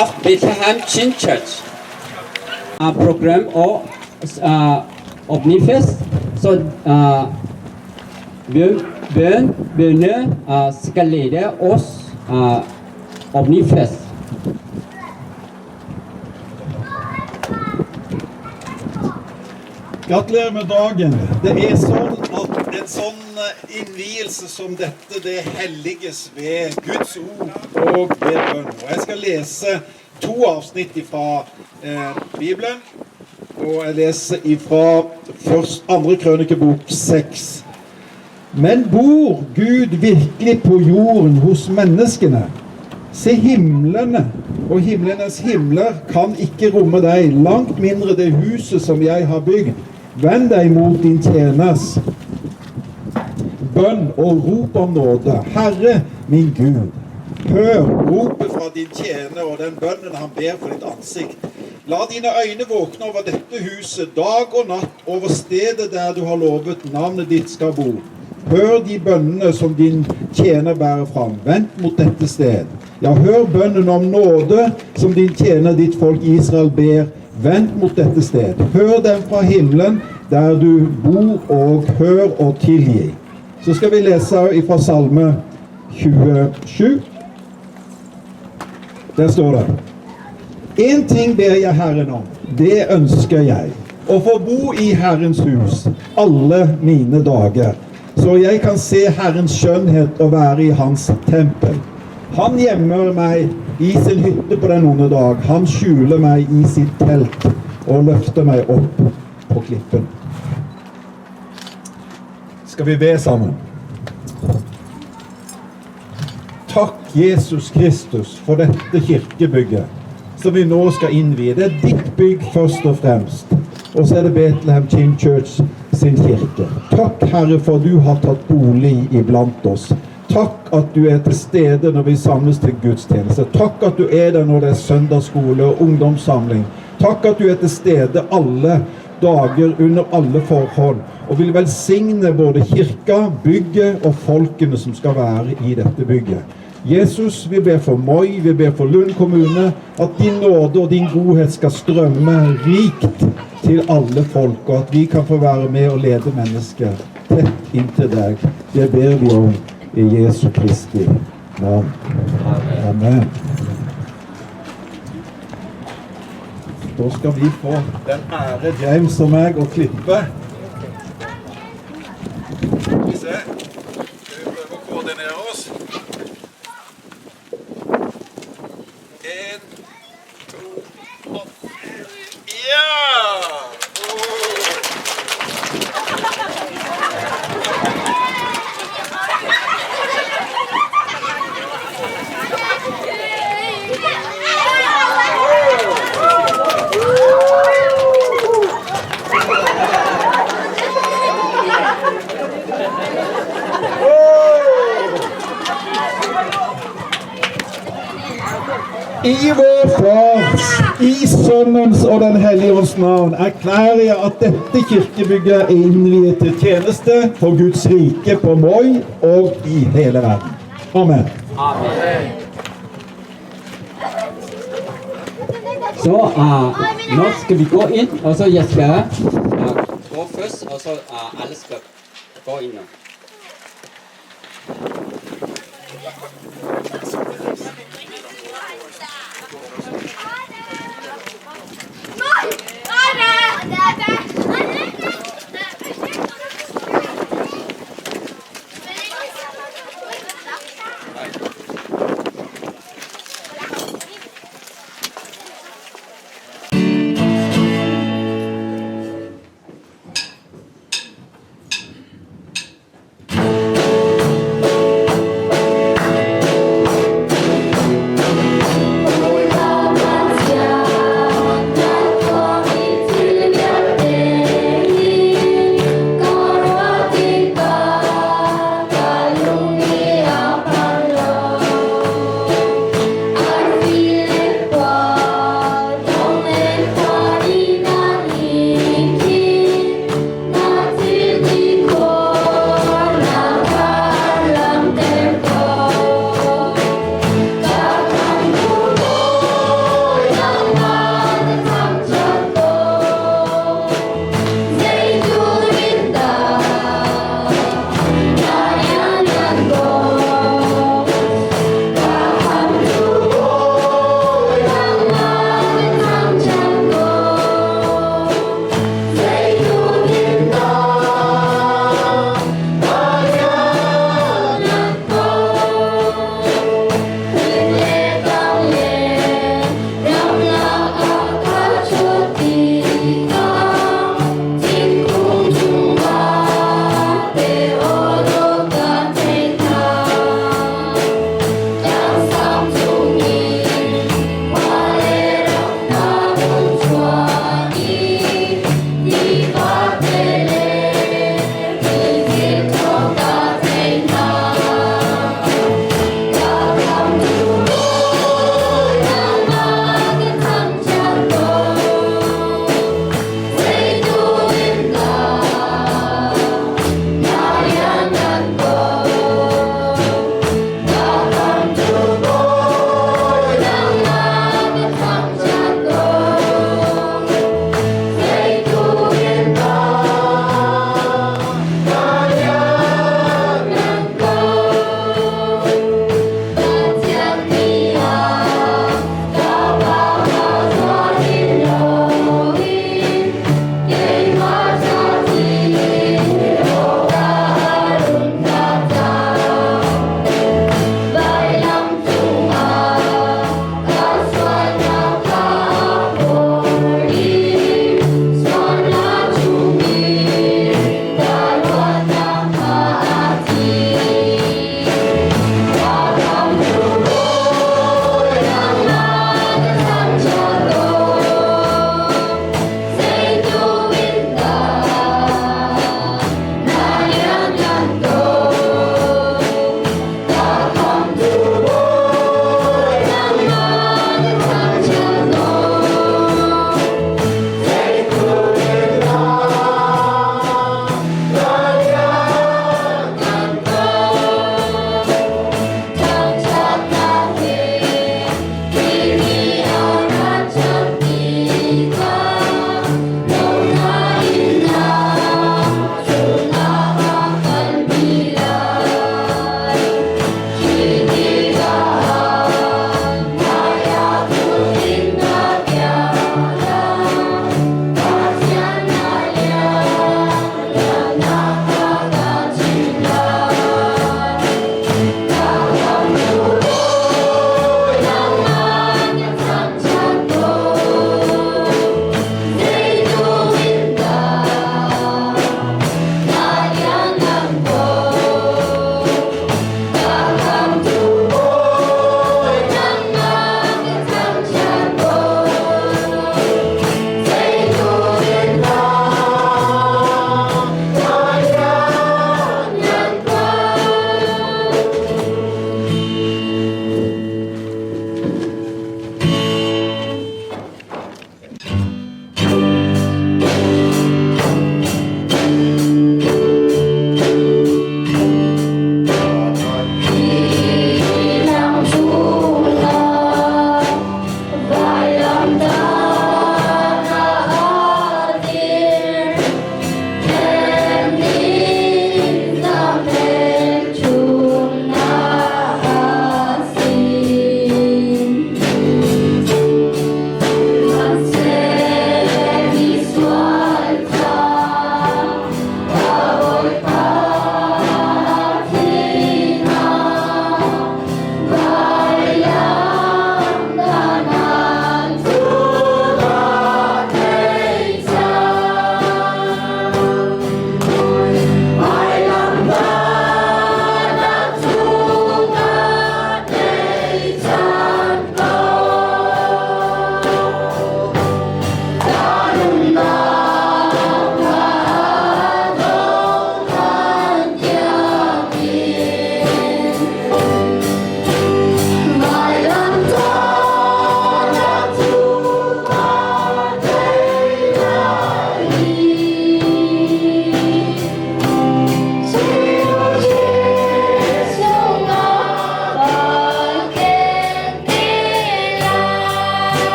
of Bethlehem Chin Church program or Omnifest. Så bön, böne ska leda oss Omnifest. Gratulerer med dagen. Det er sånn at en sånn innvielse som dette, det helliges ved Guds ord og ved bønn. Og jeg skal lese to avsnitt ifra Bibelen. Og jeg leser ifra først andre krønikebok 6. Men bor Gud virkelig på jorden hos menneskene? Se himlene og himlenes himler kan ikke romme deg, langt mindre det huset som jeg har bygd. Vend deg mot din tjeners bønn og rop om nåde. Herre min Gud, hør ropet fra din tjener og den bønnen han ber for ditt ansikt. La dine øyne våkne over dette huset dag og natt, over stedet der du har lovet navnet ditt skal bo. Hør de bønnene som din tjener bærer fram, vendt mot dette sted. Ja, hør bønnen om nåde som din tjener, ditt folk Israel, ber, vendt mot dette sted. Hør dem fra himmelen der du bor, og hør og tilgi. Så skal vi lese ifra Salme 27. Der står det: Én ting ber jeg Herren om, det ønsker jeg. Å få bo i Herrens hus alle mine dager, så jeg kan se Herrens skjønnhet og være i Hans tempel. Han gjemmer meg i sin hytte på den onde dag. Han skjuler meg i sitt telt og løfter meg opp på klippen. Skal vi be sammen? Takk, Jesus Kristus, for dette kirkebygget som vi nå skal innvie. Det er ditt bygg først og fremst. Og så er det Bethlehem Chin Church sin kirke. Takk, Herre, for du har tatt bolig iblant oss. Takk at du er til stede når vi samles til gudstjeneste. Takk at du er der når det er søndagsskole og ungdomssamling. Takk at du er til stede alle dager under alle forhold, og vil velsigne både kirka, bygget og folkene som skal være i dette bygget. Jesus, vi ber for Moi, vi ber for Lund kommune, at din nåde og din godhet skal strømme rikt til alle folk, og at vi kan få være med og lede mennesker tett inntil deg. Det ber vi om i Jesu Kristi navn. Amen. Da skal vi få den ære, James og meg, å klippe. Skal vi se. Skal vi prøve å koordinere oss? En, to og Ja! I vår Fars, i Sønnens og Den hellige ånds navn erklærer jeg at dette kirkebygget er innviet til tjeneste for Guds rike på Moi og i hele verden. Amen. Amen. Så nå skal vi gå inn, og så jeg skal gå først, og så alle skal gå inn nå.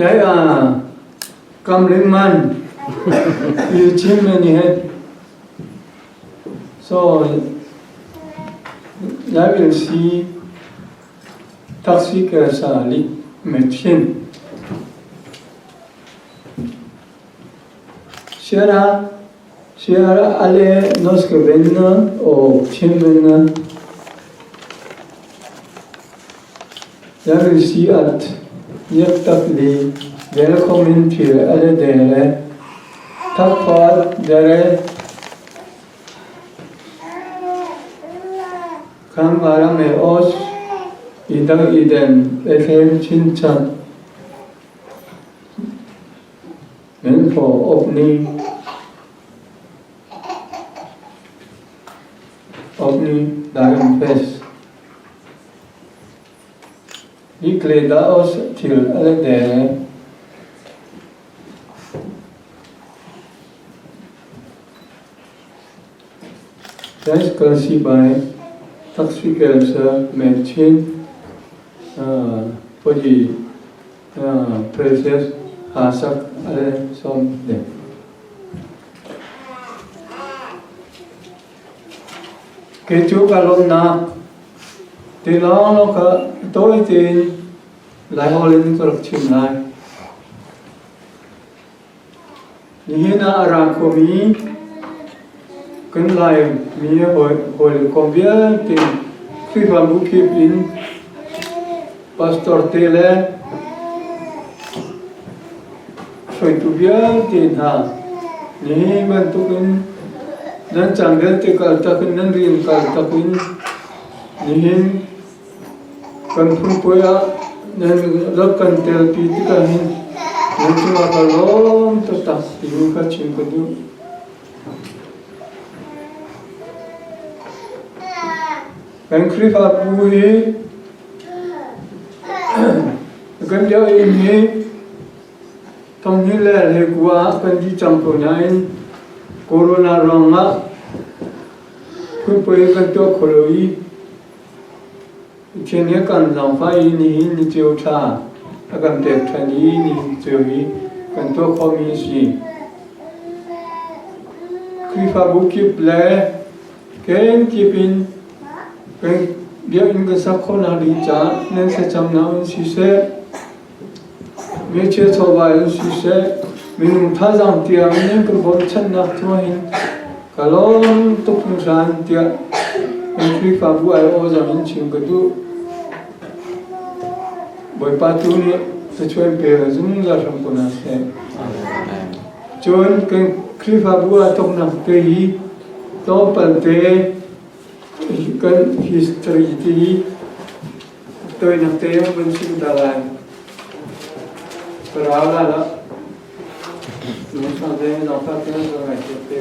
Jeg er gamle mand i Chinmenighed. Så jeg vil sige taksikersa lit med Chin. Kjære, kjære alle norske venner og Chinvenner. Jeg vil sige at hjertelig velkommen til alle dere. Takk for at dere kan være med oss i dag i den Bethlehem Chin Church. Men for åbning, åbning dagen fest. Vi gleder oss til alle dere. Jeg skal sige bare takksigelse med Chin, fordi præses har sagt alle som det. Kei cu ka lawmhnak ti lawnglawng kha tawi tein Laiholh in ka rak chim lai. Nihin ah a ra khomi kan Laimi hawikom vialte Khrihfabu kip in pastor te le hruaitu vialte hna nihin bantukin nan caan vialte kaltak in nan rian kaltak in nihin kan phunpuai ah nan rak kan telpi tikah hin nan cungah ka lawm taktak timi kha chim ka duh. Kan Khrihfabu hi kan biakinn hi thonghnih le hleikua ah kan dih cang ko nain corona ruangah phunpui kan tuah kho lo i Pathian nih a kan zaangfah i nihin ni ceu ṭha a kan pek ṭhan i nihin ceu hi kan tuah khawhmi a si. Khrihfabu kip le kenkip in kan biakinn kan sak khawhnak ding caah nan thlacamnak in siseh, ngeichia chawva in siseh, minung thazaang tiang in nan kan bawmchanhnak thawngin ka lawm tuk hringhran tiah kan Khrihfabu aiawh zong in chim ka duh. Bawipa tu nih thluachuah pe zungzal hram ko hna seh. Cun kan Khrihfabu ah toknak te hi tlawmpal te kan history ti hi tawinak te van chim ta lai. Ka rau la la. Lungsang te zaangfah te ka ngaihchiat te.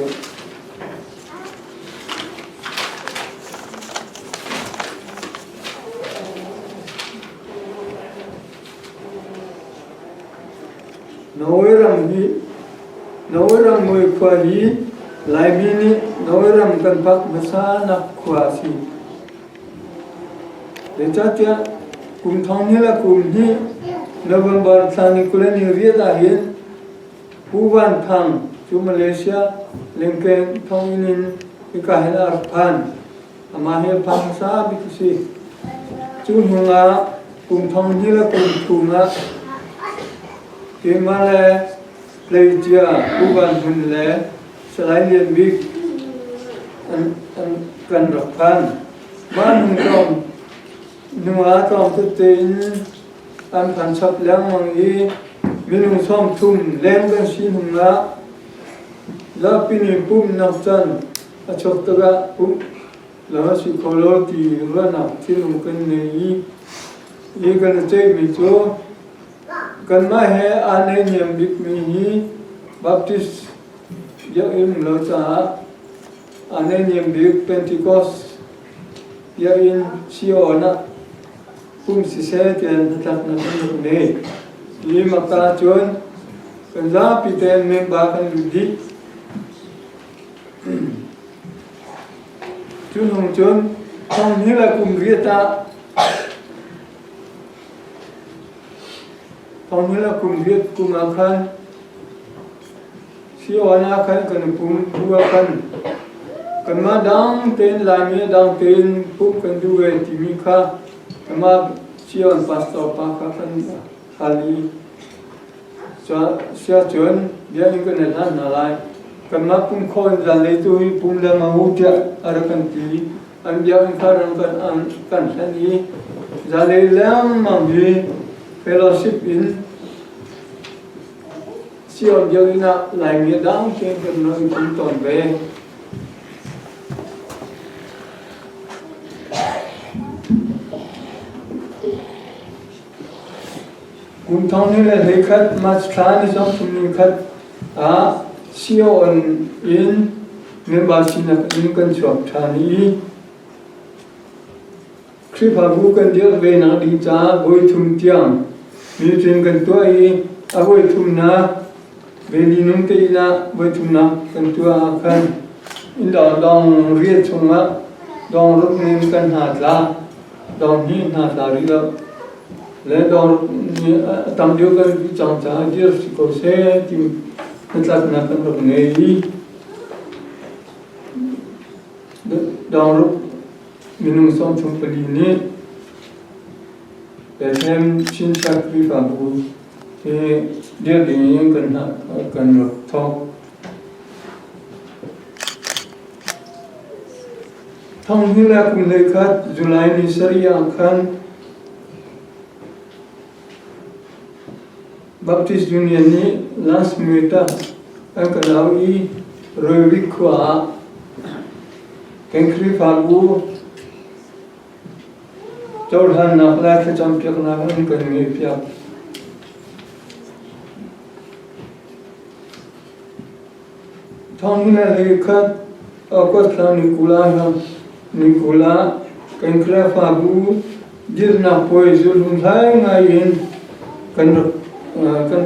Norway ram hi Norway ram mui khua hi Laimi nih Norway ram kan phak hmasa nak khua a si. Zeicahtiah kum thong ni le kum hnih November thla ni 20 ni riat ah hin Pu Van Thang cu Malaysia Lincoln thonginn in hika hin a rak phan. Amah hi a phan hmasa bik a si. Cu hnu ah kum thong hnih le kum thum ah keimah le tleicia Pu Van Hmun le Salai Lian Bik an, an kan rak phan. Mah hnu tlawm hnu ah tlawm tete in an phan chap lengmang i minung 30 leng kan si hnu ah Lapini pumhnak can a chuak tikah pumh lo a si kho lo ti ruahnak thinlung kan ngei i hi kan i ceihmi cu kanmah he aa naihniam bikmi hi Baptist biakinn lo caah aa naihniam bik Pentecost biakinn Sion ah pum siseh tiah hnatlaknak kan rak ngei. Hi maka cun kan zapi tein member kan lut dih. Cu hnu cun thong hnih le kum riat ah Thawng le kum riat kum ah khan Sion ah khan kan i pum bu ah khan kanmah dang tein Laimi dang tein pumh kan duh ve timi kha kanmah Sion pastor pa kha kan hal i siahcun biakinn kan i hlan hna lai. Kanmah pum khawh in zanlei tu hi pum lengmang u tiah a rak kan ti. An biakinn kha ran kan hlan i zanlei lengmang hi fellowship in Sion biakinn ah Laimi a dang tein kan rak i pum tawn ve. Kum thong ni le hleikhat March thla ni sawmthum ni khat ah Sion in member sinak in kan chuak ṭhan i Khrihfabu kan dirh ve nak ding caah voithum tiang meeting kan tuah i a voithumnak Veli nung te inn ah voithumnak kan tuah ah khan inn dawng riat chungah dawng ruk nin kan hna tla dawng hnih hna tla rih lo le dawng a tam deuh kan ti cang caah dir si ko seh ti hnatlaknak kan rak ngei i dawng ruk minung 34 nih Bethlehem Chinchak Khrihfabu hi dir ding in kan rak thawk. Thong hi le kum hleikhat July ni sarih ah khan Baptist Union nih Las Muerta an kan au i Royvik khua ah kan Khrihfabu cohlannak le thlacampiaknak an kan ngeihpiak. Thawng le hleikhat August thla ni 20 ah kan Khrihfabu dirhnak puai zulhung hlai ngai in kan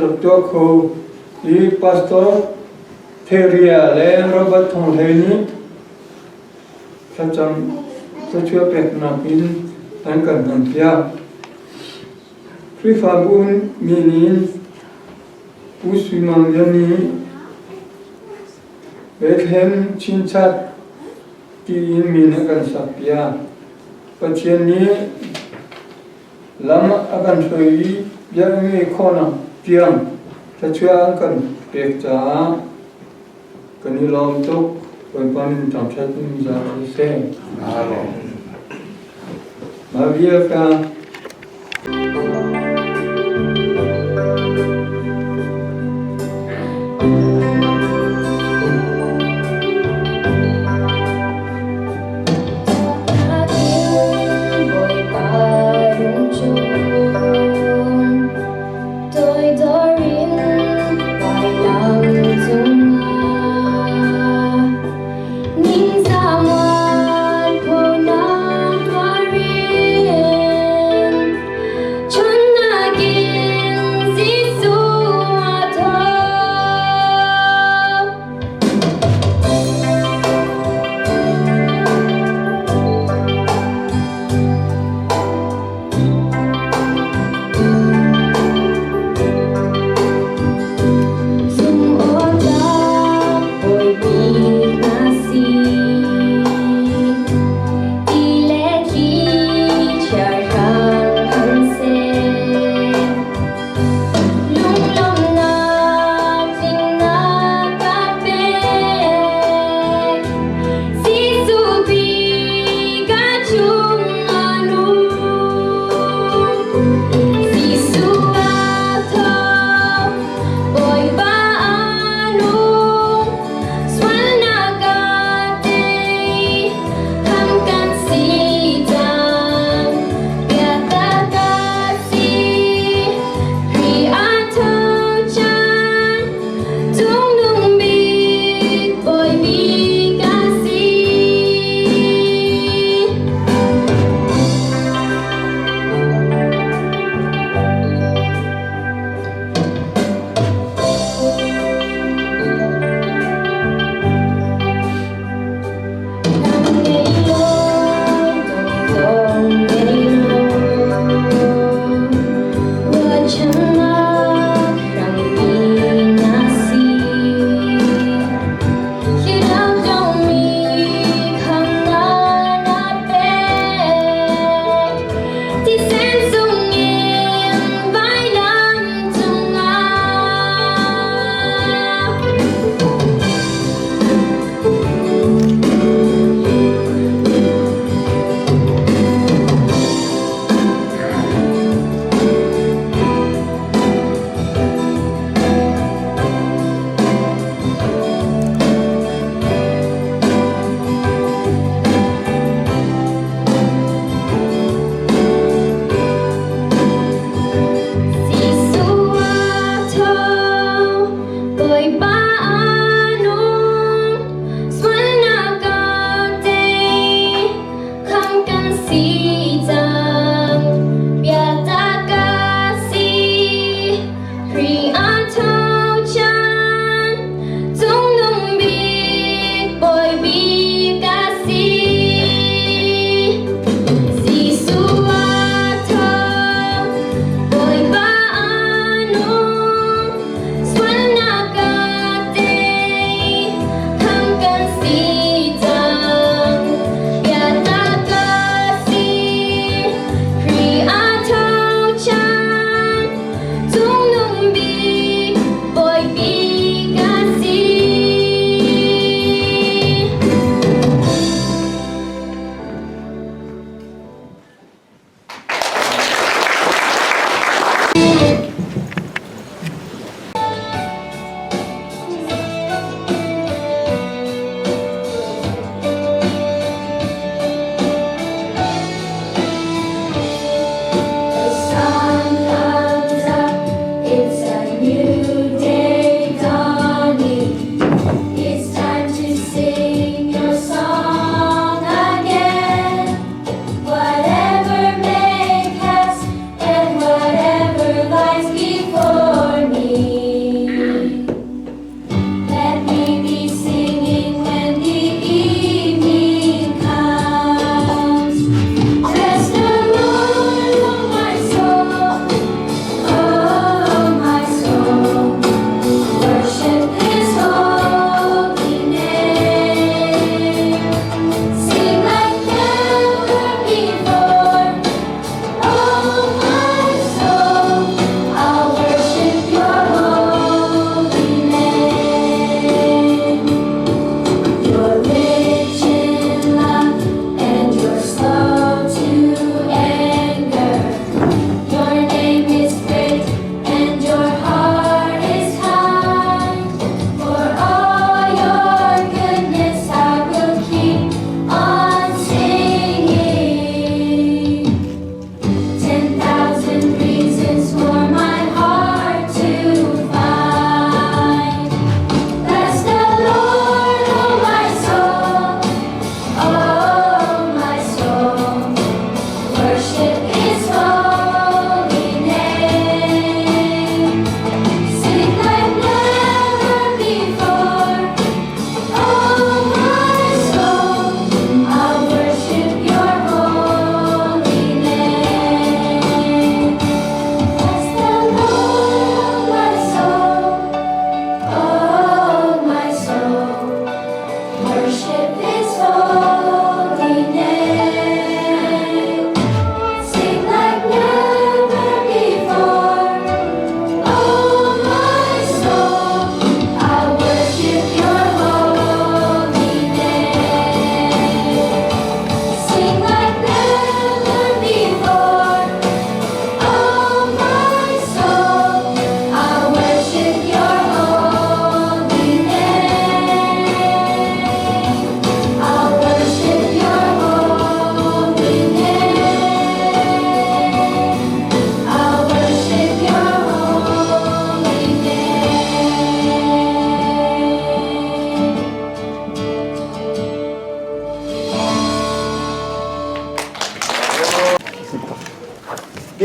rak tuah kho i Pastor Theria le Robert Thawng Hlei nih thlacam thluachuah peknak in an kan hmanpiak. Khrihfabu min in Pu Sui Mang Lian nih Bethlehem Chinchat tiin min a kan sakpiak. Pathian nih lam a kan hruai i biakmi khawhnak tiang thluachuah an kan pek caah kan i lawm tuk. Bawipa min thangṭhat in za siseh. Amen. Mah vial ka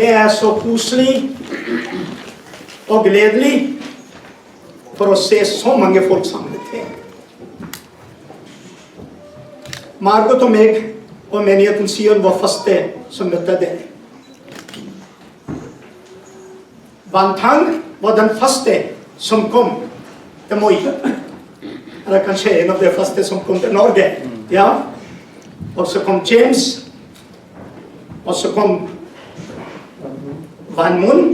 Det er så koselig og gledelig for å se så mange folk samlet her. Margot og meg og menigheten Sion var første som møtte dere. Van Tang var den første som kom til Moi. Eller kanskje en av de første som kom til Norge. Ja. Og så kom James. Og så kom Van Mun.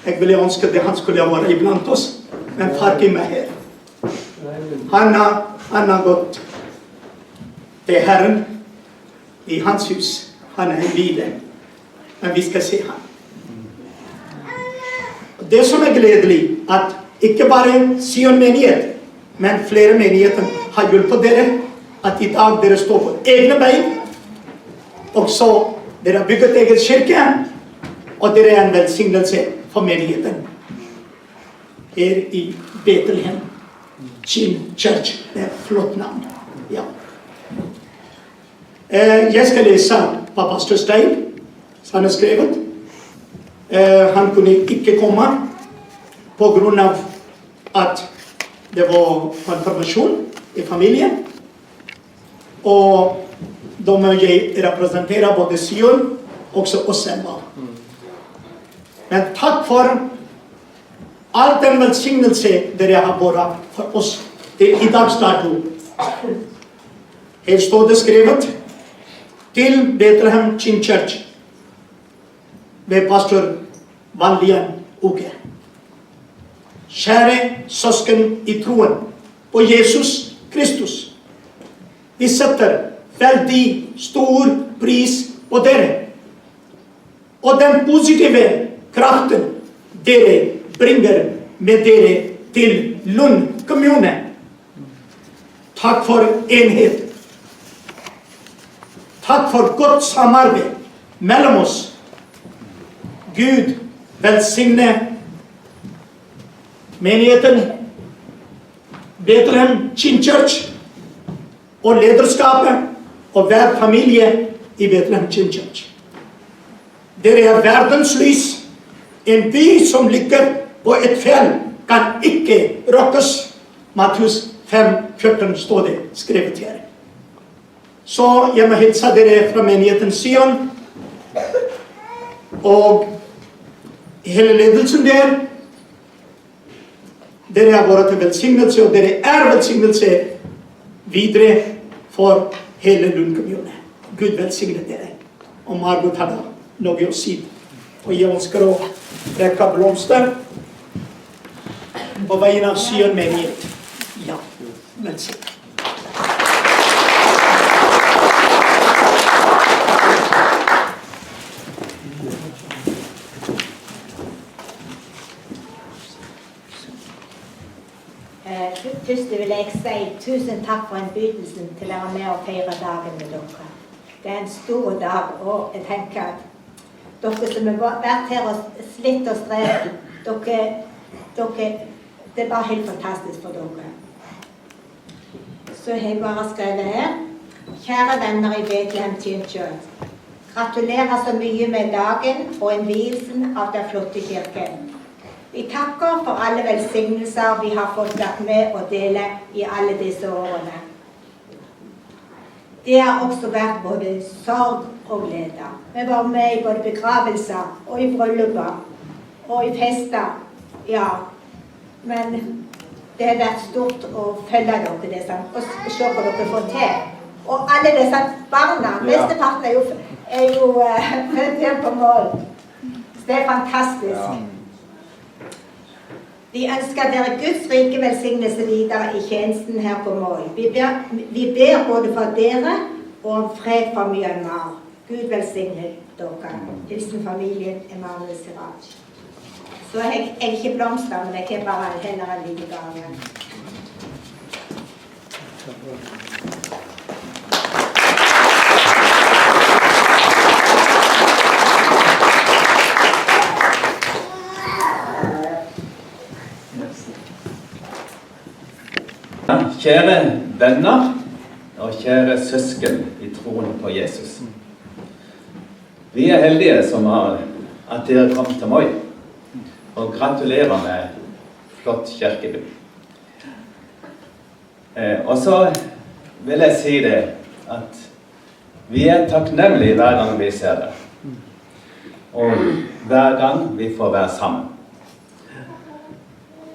Jeg ville ønske at han skulle være iblant oss, men far Kim er her. Han har gått til Herren i hans hus. Han er i hvile. Men vi skal se ham. Det som er gledelig, at ikke bare Sion menighet, men flere menigheter har hjulpet dere. At i dag dere står på egne bein. Og så dere har bygget egen kirke, og dere er en velsignelse for menigheten. Her i Betlehem Chin Church. Det er et flott navn. Ja. Jeg skal lese hva pastor Stein som han har skrevet. Han kunne ikke komme på grunn av at det var konfirmasjon i familien. Og da må jeg representere både Sion og også oss selv. Men takk for all den velsignelse dere har vært for oss til i dags dato. Her står det skrevet til Bethlehem Chin Church ved pastor Van Lian Uke. Kjære søsken i troen på Jesus Kristus. Vi setter veldig stor pris på dere og den positive kraften dere bringer med dere til Lund kommune. Takk for enhet. Takk for godt samarbeid mellom oss. Gud velsigne menigheten Bethlehem Chin Church og lederskapet og hver familie i Bethlehem Chin Church. Dere er verdens lys. En by som ligger på et fjell, kan ikke rokkes. Matteus 5, 14 står det skrevet her. Så jeg må hilse dere fra menigheten Sion og hele ledelsen der. Dere har vært til velsignelse, og dere er velsignelse videre for hele Lund kommune. Gud velsigne dere. Og Margot hadde noe å si. Og jeg ønsker å rekke blomster på vegne av Sion menighet. Ja, velsign. Først vil jeg si tusen takk for innbydelsen til å være med og feire dagen med dere. Det er en stor dag, og jeg tenker at dere som har vært her og slitt og strevd, dere, det er bare helt fantastisk for dere. Så har jeg bare skrevet her. Kjære venner i Betlehem Chin Church. Gratulerer så mye med dagen og innvielsen av den flotte kirken. Vi takker for alle velsignelser vi har fått vært med å dele i alle disse årene. Det har også vært både sorg og glede. Vi var med i både begravelser og i brylluper og i fester. Ja, men det har vært stort å følge dere disse, og se hva dere får til. Og alle disse barna, mesteparten er jo født her på Mål. Så det er fantastisk. Vi ønsker dere Guds rike velsignelse videre i tjenesten her på Mål. Vi ber både for dere og om fred for Myanmar. Gud velsigne dere. Hilsen familien Emanuel Siraj. Så jeg ikke blomster, men jeg har bare heller en liten gave. Kjære venner og kjære søsken i troen på Jesus. Vi er heldige som har at dere kom til Moi. Og gratulerer med flott kirkebygg. Eh, og så vil jeg si det at vi er takknemlige hver gang vi ser det. Og hver gang vi får være sammen.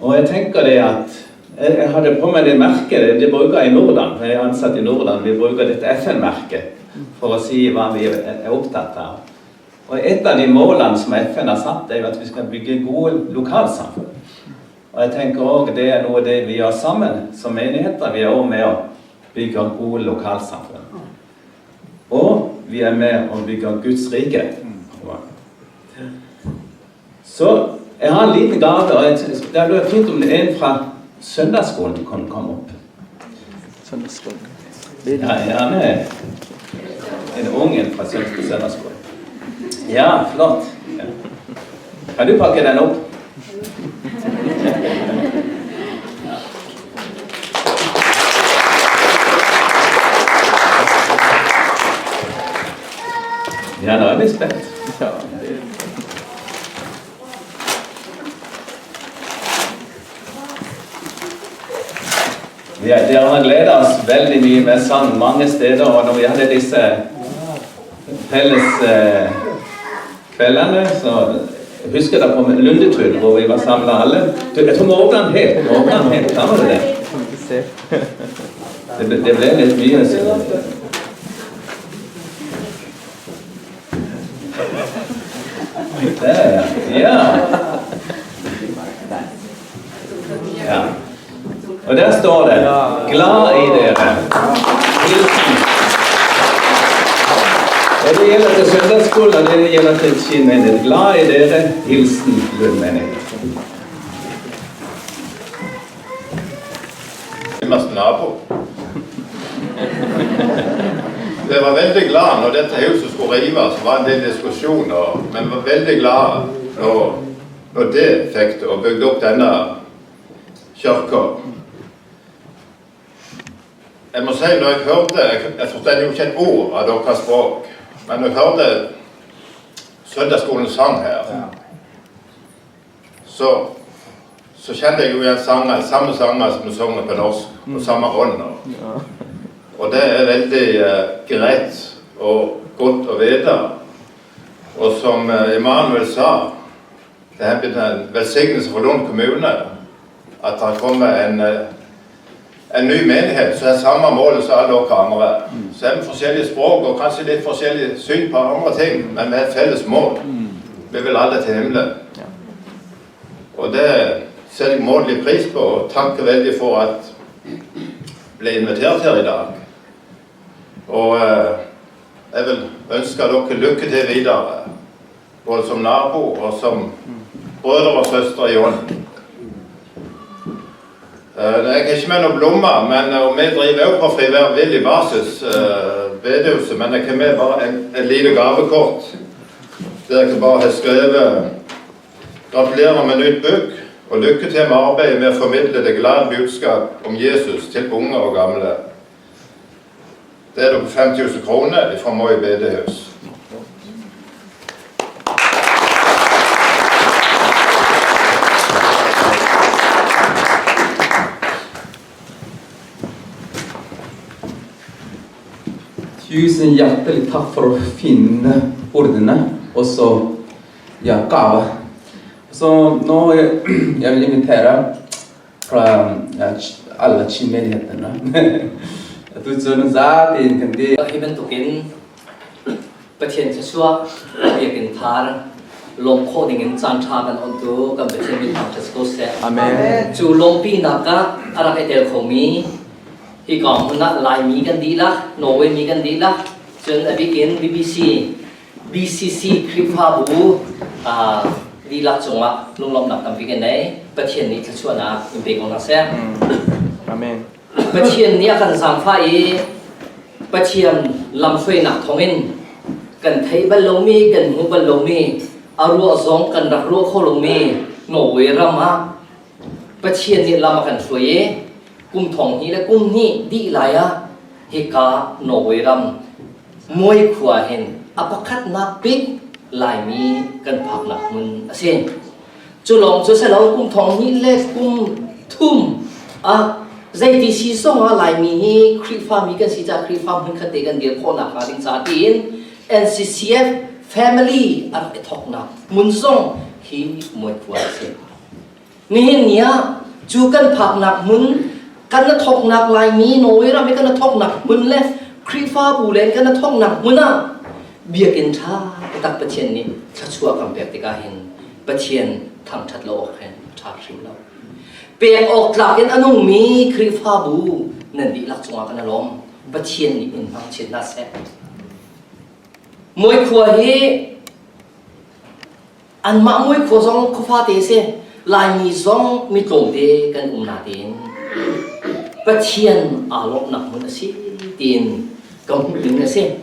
Og jeg tenker det at jeg hadde på meg det merket det, det bruker jeg i Norden. Jeg er ansatt i Norden. Vi bruker dette FN-merket for å si hva vi er opptatt av. Og et av de målene som FN har satt, er jo at vi skal bygge gode lokalsamfunn. Og jeg tenker òg det er noe det vi gjør sammen som menigheter. Vi er òg med å bygge gode lokalsamfunn. Og vi er med å bygge Guds rike. Så jeg har en liten gave, og jeg, det hadde vært fint om det er en fra søndagsskolen kunne komme opp. Søndagsskolen. Ja, gjerne en ung en fra søndagsskolen. Ja, flott. Ja. Kan du pakke den opp? Ja, nå er vi spent. Ja, det Vi er, dere har gleda oss veldig mye med sang mange steder, og når vi hadde disse felles eh, kveldene, så jeg husker da på Lundetun, hvor vi var samla alle. Du, jeg tror vi åpna den helt. Vi åpna den helt. Klarer du det? kan ikke se. Det ble, det ble litt mye. Så. Der, ja. Ja. Og der står det 'Glad i dere'. Hilsen. Og det gjelder til søndagsskolen, og det gjelder til Kinn menighet. Glad i dere. Hilsen Lund menighet. Nærmest nabo. Jeg var veldig glad når dette huset skulle rives. Det var en del diskusjoner, men var veldig glad når, når det fikk det, og bygde opp denne kirka. Jeg må si, når jeg hørte Jeg, jeg forstod jo ikke et ord av deres språk, men når jeg hørte søndagsskolen sang her, så, så kjente jeg jo igjen sanger, samme sanger som vi synger på norsk, og samme ånd. Og det er veldig eh, greit og godt å vite. Og som eh, Emanuel sa, det er blitt en velsignelse for Lund kommune at det kommer en, eh, en ny menighet som har samme mål som alle dere andre. Så er vi forskjellige språk og kanskje litt forskjellig syn på andre ting, men vi har et felles mål. Vi vil alle til himmelen. Og det setter jeg umåtelig pris på, og takker veldig for at jeg ble invitert her i dag. Og eh, jeg vil ønske dere lykke til videre, både som nabo og som brødre og søstre i ånden. Eh, Jeg har ikke med noen blomster, men og vi driver òg på frivillig basis, eh, bedehuset, men jeg har med bare en, en lite gavekort der jeg bare har skrevet Gratulerer med nytt bygg, og lykke til med arbeidet med å formidle det glade budskap om Jesus til unge og gamle. Det er da på 5000 kroner fra Moi bedehus. Tusen hjertelig takk for å finne ordene og så ja, gave. Så nå jeg vil invitere fra ja, alle Chin-menighetene. Tu cun zapi in kan ti. Hi bantukin Pathian thluachuah biakinn thar lawm khawh dingin caan ṭha kan ontu kan Pathian min thangṭhat si ko seh. Amen. Cu lawmpinak ah a rak i tel khomi hika hmun ah Laimi kan dihlak, Norway mi kan dihlak, cun a bikin BBC, BCC Khrihfabu dihlak cungah lunglawmhnak tampi kan nei. Pathian nih thluachuahnak in pe ko hna seh. Amen. Pathian nih a kan zaangfah i Pathian lamhruainak thawngin kan theih bal lomi, kan hmuh bal lomi, a ruah zong kan rak ruah kho lomi Norway ram ah Pathian nih lam a kan hruai i kum thong hnih le kum hnih dih lai ah hika Norway ram Muai khua hin A pakhatnak bik Laimi kan phaknak hmun a si. Cu lawng cu si lo kum thong hnih le kum thum ah zeiti si zong ah Laimi hi Khrihfami kan si caah Khrihfa hmunkhat te kan dir khawhnak hnga ding ca tiin NCCF family a rak i thawknak hmun zong hi Muaikhua a si. Nihin ni ah cu kan phaknak hmun kan na thawknak Laimi Norway ram i kan na thawknak hmun le Khrihfabu len kan na thawknak hmun ah biakinn ṭha taktak Pathian nih thluachuah kan pek tikah hin Pathian thangṭhat lo awk hin ṭha hrim lo. Pek awk tlak in a nungmi Khrihfabu nan dihlak cungah kan i lawm. Pathian nih in hmang chin hna seh. Muikhua hi Anmah muikhua zong khuafate a si. Laimi zong mi tlawmte kan um natein Pathian aa lawmhnak hmun a si tiin ka hmuh ning a si.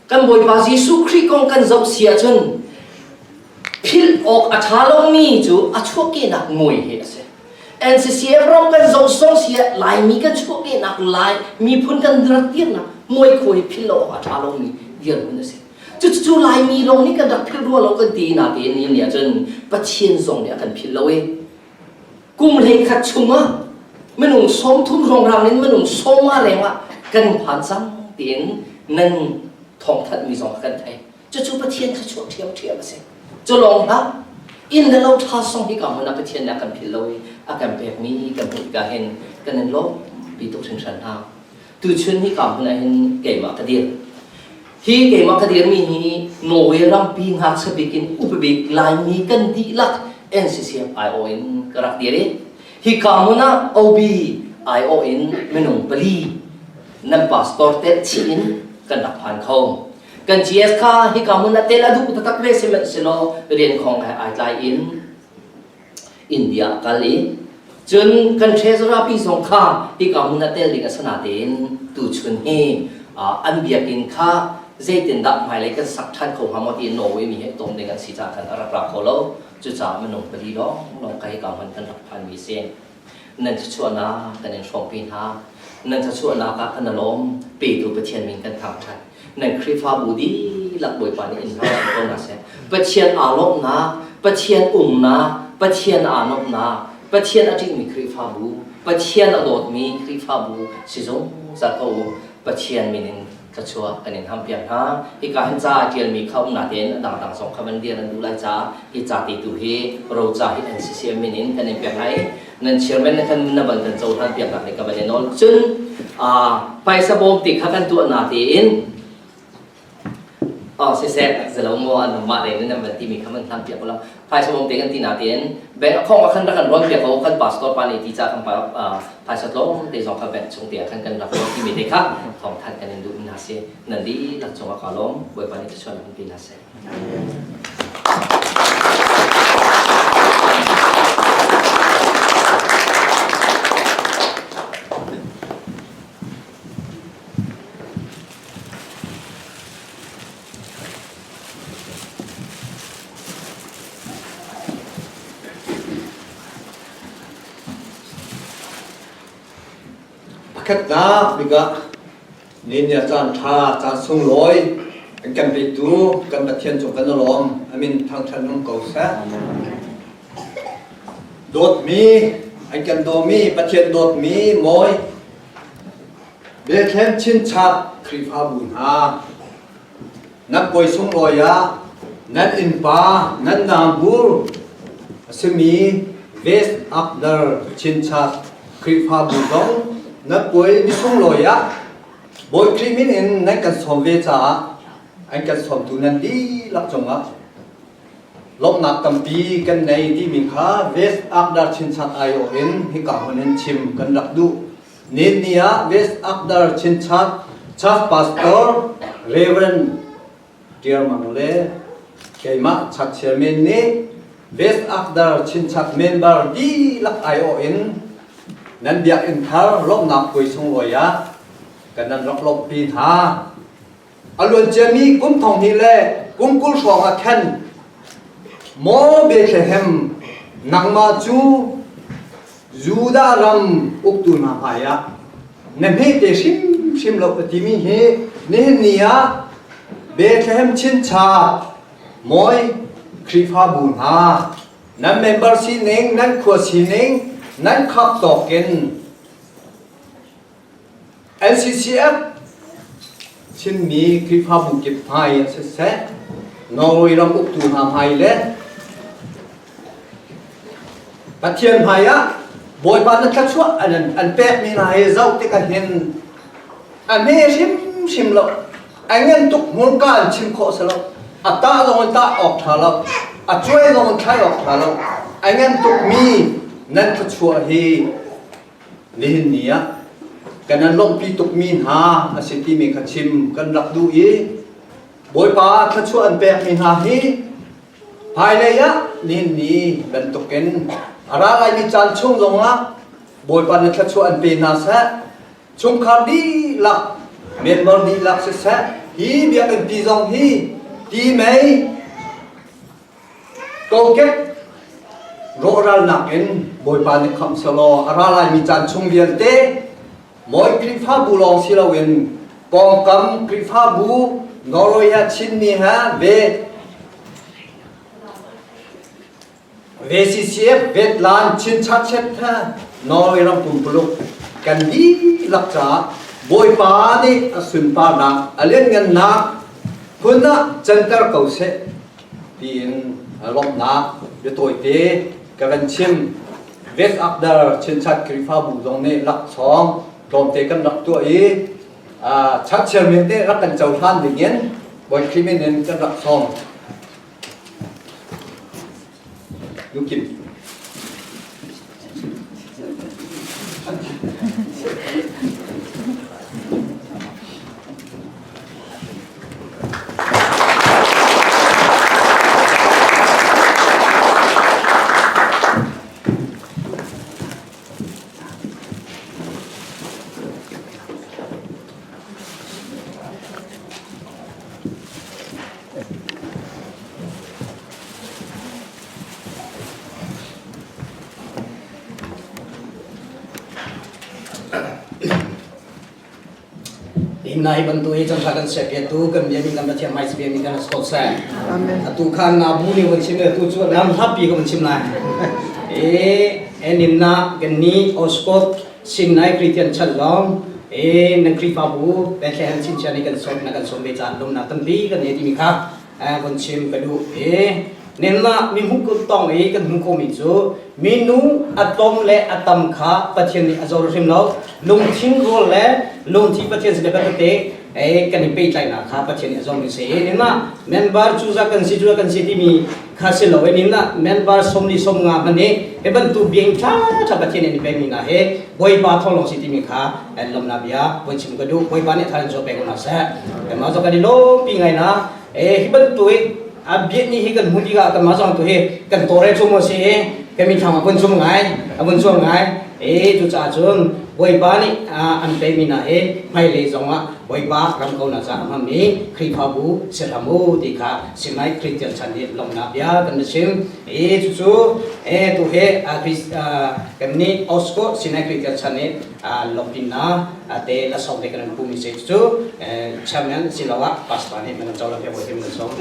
Kan Bawipa Jesuh Khrih kong kan zoh si ahcun philh awk a ṭha lomi cu a chuahkehnak muai hi a si. NCCF ram kan zoh zong si ah Laimi kan chuahkehnak Lai miphun kan rak dirnak muaikhua hi philh lo awk a ṭha lomi dirhmun a si. Cucu Laimi lawng nih kan rak philh rua lo kan ti natein ni nih ahcun Pathian zong nih a kan philh lo i kum 11 chungah minung 30 ruangrang in minung 50 lengah kan phan cang tiin nan thawngthanhmi zong kan thei. Cucu Pathian thluachuah ṭhiamṭhiam a si. Cu lawng hlah inn le lo ṭha song hi ka hmun ah Pathian nih a kan philh lo i a kan pekmi kan hmuh tikah hin kan in lawmpi tuk hringhran hna. Tuchun hi ka hmun ah hin keimah ka dir. Hi keimah ka dirmi hi Norway rampi ngakchia bik in upa bik Laimi kan dihlak NCCF aiawh in ka rak dir i hi ka hmun ah OB aiawh in minung pali nan pastor tel chih in kan rak phan kho. Kan GS kha hi ka hmun ah tel a duh taktak ve sihmanhsehlaw rian khong he ai tlai in India a kal i cun kan treasurer pi zong kha hika hmun ah tel ding a si natein tuchun hi an biakinn kha zeitindah hmailei kan sak ṭhan kho hnga maw tiin Norway mi he tom ding an si caah khan a rak ra kho lo. Cucaah minung pali lawnglawng kha hika hmun kan rak phanmi si. Nan thluachuahnak kan in hrawmpi hna. Nan thluachuahnak ah kan i lawm. Petu Pathian min kan thangṭhat. Nan Khrihfabu dihlak Bawipa nih in hna ko hna seh. Pathian aa lawmhnak, Pathian umnak, Pathian aa nuamhnak, Pathian a ṭihmi Khrihfabu, Pathian a dawtmi Khrihfabu si zungzal ko u. Pathian min in thluachuah kan in hampiak hna. Hika hin ca a ṭialmi kha um natein a dangdang zong kha van dir an duh lai caah hi ca te tu hi roca hi NCCM min in kan in pek hna i nan chairman na kan na van kan cohlan piaknak nih ka van i nawl. Cun phaisa bawm ti kha kan tuah natein Oh siseh zalo maw an mah le nan van timi kha man hlam piak lo phaisa bawm te kan ti natein bank account ah khan rak kan ruan piak ko kan pastor pa nih ti ca kan pa phaisa tlawm te zong kha bank chung te ah khan kan rak ruan timi te kha thawng thanh kan in duh hna si nan dihlak cung ah ka lawm Bawipa nih thluachuah kan pe hna seh. Pakhatnak bik ah ninia caan ṭha, caan sunglawi an kan petu kan Pathian cung kan i lawm. A min thangṭhat nung ko seh. Dawtmi, an kan dawmi, Pathian dawtmi mawi Bethlehem chinchap Khrihfabu hna, nan puai sunglawi ah nan innpa, nan nambur a simi West Akdar chinchap Khrihfabu zong nan puai ni sunglawi ah Bawi Khrih min in nan kan sawm ve caah an kan sawmtu nan dihlak cungah lawmhnak tampi kan nei timi kha West Akdar chinchap aiawh in hika hmun in chim kan rak duh. Ninni ah West Akdar Chinchap Church Pastor Reverend Tiar Mang le keimah Church Chairman nih West Akdar Chinchap member dihlak aiawh in nan biakinn thar lawmhnak puai sunglawi ah kan nan rak lawmhpi hna. A luanciami kum 20 le kum 20 hrawng ah khan Maw Bethlehem nangmah cu Judah ram uktu hna hmaiah na hmete hrimhrim lo a timi hi nihin ni ah. Bethlehem chinchap Mawi Khrihfabu hna nan member sining nan khua sining nan khap tawk in NCCF Chinmi Khrihfabu kip hmai ah siseh Norway ram uktu hna hmai le Pathian hmai ah Bawipa na thluachuah an pekmi hna hi zoh tikah hin a hme hrimhrim lo. A ngan tuk hmurka in chim khawh si lo. A tah zong in tah awk ṭha lo. A cuai zong in thlai awk ṭha lo. A ngan tukmi nan thluachuah hi nihin ni ah kan an lawmhpi tukmi hna a si timi kha chim kan rak duh i Bawipa thluachuah an pekmi hna hi hmailei ah nihin ni bantukin a ra laimi caan chung zongah Bawipa nih thluachuah an pe hna seh chungkhar dihlak member dihlak siseh hi biakinn pi zong hi ti mei Kokek rawhralnak in Bawipa nih khamh selaw a ra laimi caan chung vialte mawi Khrihfabu lawng si loin pawngkam Khrihfabu Norway he Chinmi he ve VCCF Vetlan Chinchachet he Norway ram pumpuluk kan dihlak caah Bawipa nih a sunparnak a lianngannak phun ah canter ko seh tiin lawmhnak biatawite ka van chim. West Akdar Chinchat Khrihfabu zong nih laksawng tlawmte kan rak tuah i church chairman nih rak kan cohlan dingin Bawi Khrih min in kan rak sawm. Lukim. Hi bantu hi chan kan se tu kan bia mi kan Pathian mai bia mi kan skol sa. Atu khan na bu ni wan chim tu chu lam happy ko chim lai. E enin na kan ni oskot Sinai Christian chan long e nan Khrihfabu Bethlehem Chinchian ni kan sot na kan som ve caan lum na tampi kan ne ti mi kha von chim ka duh e nen na mi hmu ko tong i kan hmu khomi cu minu a tlawm le a tam kha Pathian nih a zor hrim lo lungthin rawl le lungthi Pathian sin le tete e kan i pehtlaihnak kha Pathian nih a zor mi si nen na member cu za kan si cu kan si timi kha si lo e nen na member somli somnga hman i he bantu biang tha tha Pathian nih an pek mi na he Bawipa thawng lawng si timi kha an lomna bia voi chim ka duh Bawipa nih tharin zo pek na seh ma zo kan i lawm pi ngai na e hi bantuk a biat ni hi kan hmu tikah kan mah zong tu hi kan tawre chung mo si kan mi thlang a vun zum ngai a vun zuang ngai e cu caah cun Bawipa nih an pe mi na hi hmailei zong ah Bawipa ram ko na ca a hmang mi Khrihfabu si hram u ti kha Sinai Christian chan nih lawmnak bia kan chim e cucu e tu he kan nih Osco Sinai Christian chan nih lawmhpinnak te la sawm te kan pumi se cu chairman siloah pastor nih nan co la pek him nan sawm.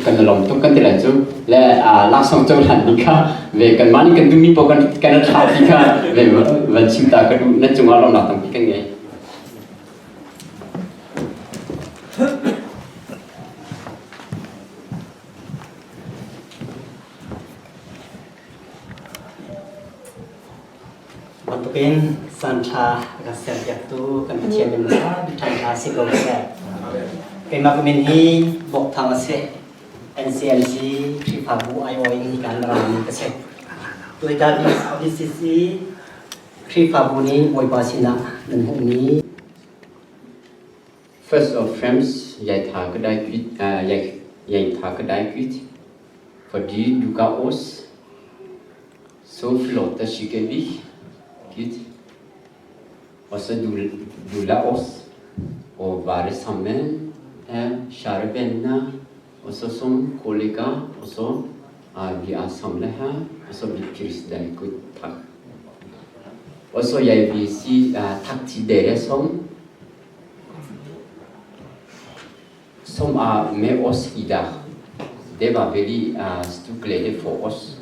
Kan lawm tuk kan ti lai cu le laksawng cohlan ni kha ve kan mah nih kan duhmi paoh kan kan thlah ti kha ve van chim ta ka duh nan cungah lawmnak tampi kan ngei. Bantukin santhla a kan serpiaktu kan Pathian min hmasa bik ṭhangṭha si ko seh. Keimah ka min hi Bawk Thang a si. NCLC Khrihfabu aiawh in kan rami ka si. Tuitan BCC Khrihfabu nih Bawipa sinah nan hmuhmi Først og fremst, jeg takker deg Gud, jeg takker deg Gud, fordi du ga oss så flotte kirkebygg, Gud. Og så du, du la oss å være sammen, kjære venner, også som kollega, også. Vi er samlet her, og så vi priser deg, Gud, takk. Og så jeg vil si takk til dere som som er med oss i dag. Det var veldig stor glede for oss.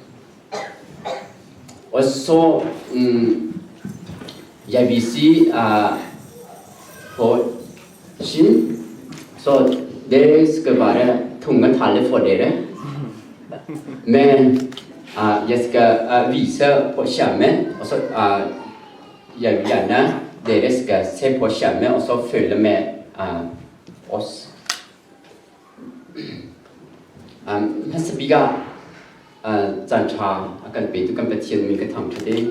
Og så Jeg vil si på Kinn, så det skal være tunge tale for dere. Men jeg skal vise på skjermen, og så jeg vil gjerne dere skal se på skjermen og så følge med oss. Hmasa bik ah caanṭha a kan petu kan Pathian min ka thangṭhat i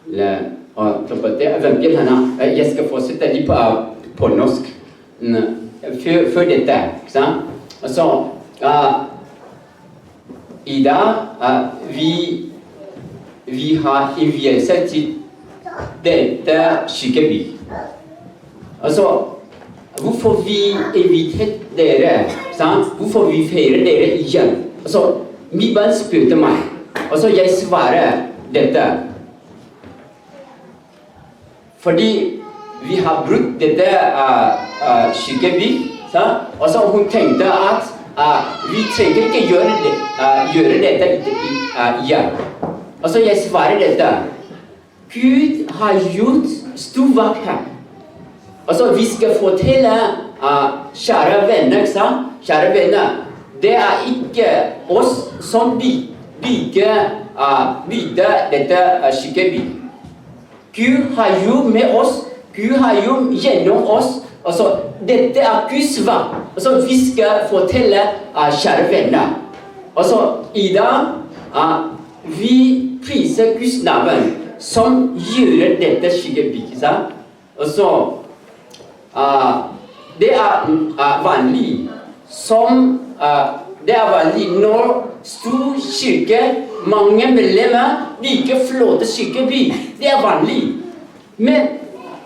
le tlawmpal te a van piah hlan ah jeg skal fortsette litt på, på norsk før, før dette. Ikke sant? Og så i dag vi, vi har innvielse til dette kirkeby. Altså, hvorfor vi inviterte dere, sant? Hvorfor vi feirer dere igjen? Altså, min barn spurte meg, og så jeg svarer dette. Fordi vi har brukt dette kirkeby, sant? Og så hun tenkte at vi trenger ikke gjøre, det, gjøre dette igjen. Og så jeg svarer dette. Gud har gjort stor verk her. Altså, vi skal fortelle kjære venner, ikke sant? Kjære venner, det er ikke oss som bygger, bygde dette kirkeby. Gud har gjort med oss, Gud har gjort gjennom oss. Altså, dette er Guds verk. Altså, vi skal fortelle kjære venner. Altså, i dag vi priser Guds navn som gjør dette kirkeby. Ikke sant? Og så Det er vanlig som Det er vanlig når stor kirke, mange medlemmer, bygger flotte kirkeby. Det er vanlig. Men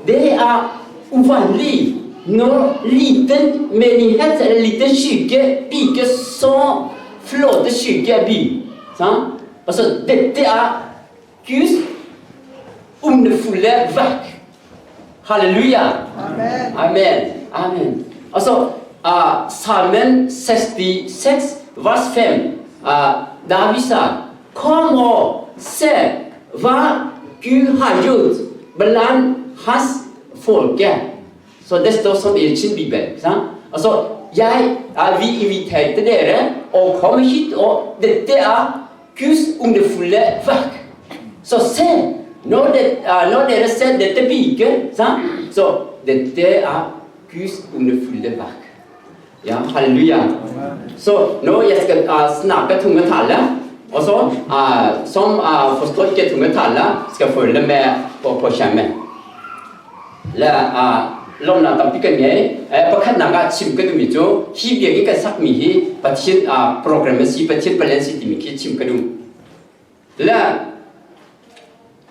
det er uvanlig når liten menighet eller liten kirke bygger så flotte kirkeby. Sant? Altså, dette er Guds underfulle verk. Halleluja! Amen. Amen. Amen. Altså, Salmen 66, vers 5. David sa, Kom og se hva Gud har gjort blant hans folke. Så det står som i sin bibel. Sant? Altså, jeg, vi inviterte dere å komme hit, og dette er Guds underfulle verk. Så se, når, det, når dere ser dette bygget, sant? så dette er Guds underfulle verk. Ja, halleluja. Så nå jeg skal snakke tungetale, og så som forstår ikke tungetale, skal følge med på, på skjermen. Le lawmnak tampi kan ngei. Pakhatnak ah chim ka duhmi cu hi biakinn kan sakmi hi Pathian program a si, Pathian plan si timi khi chim ka duh. Le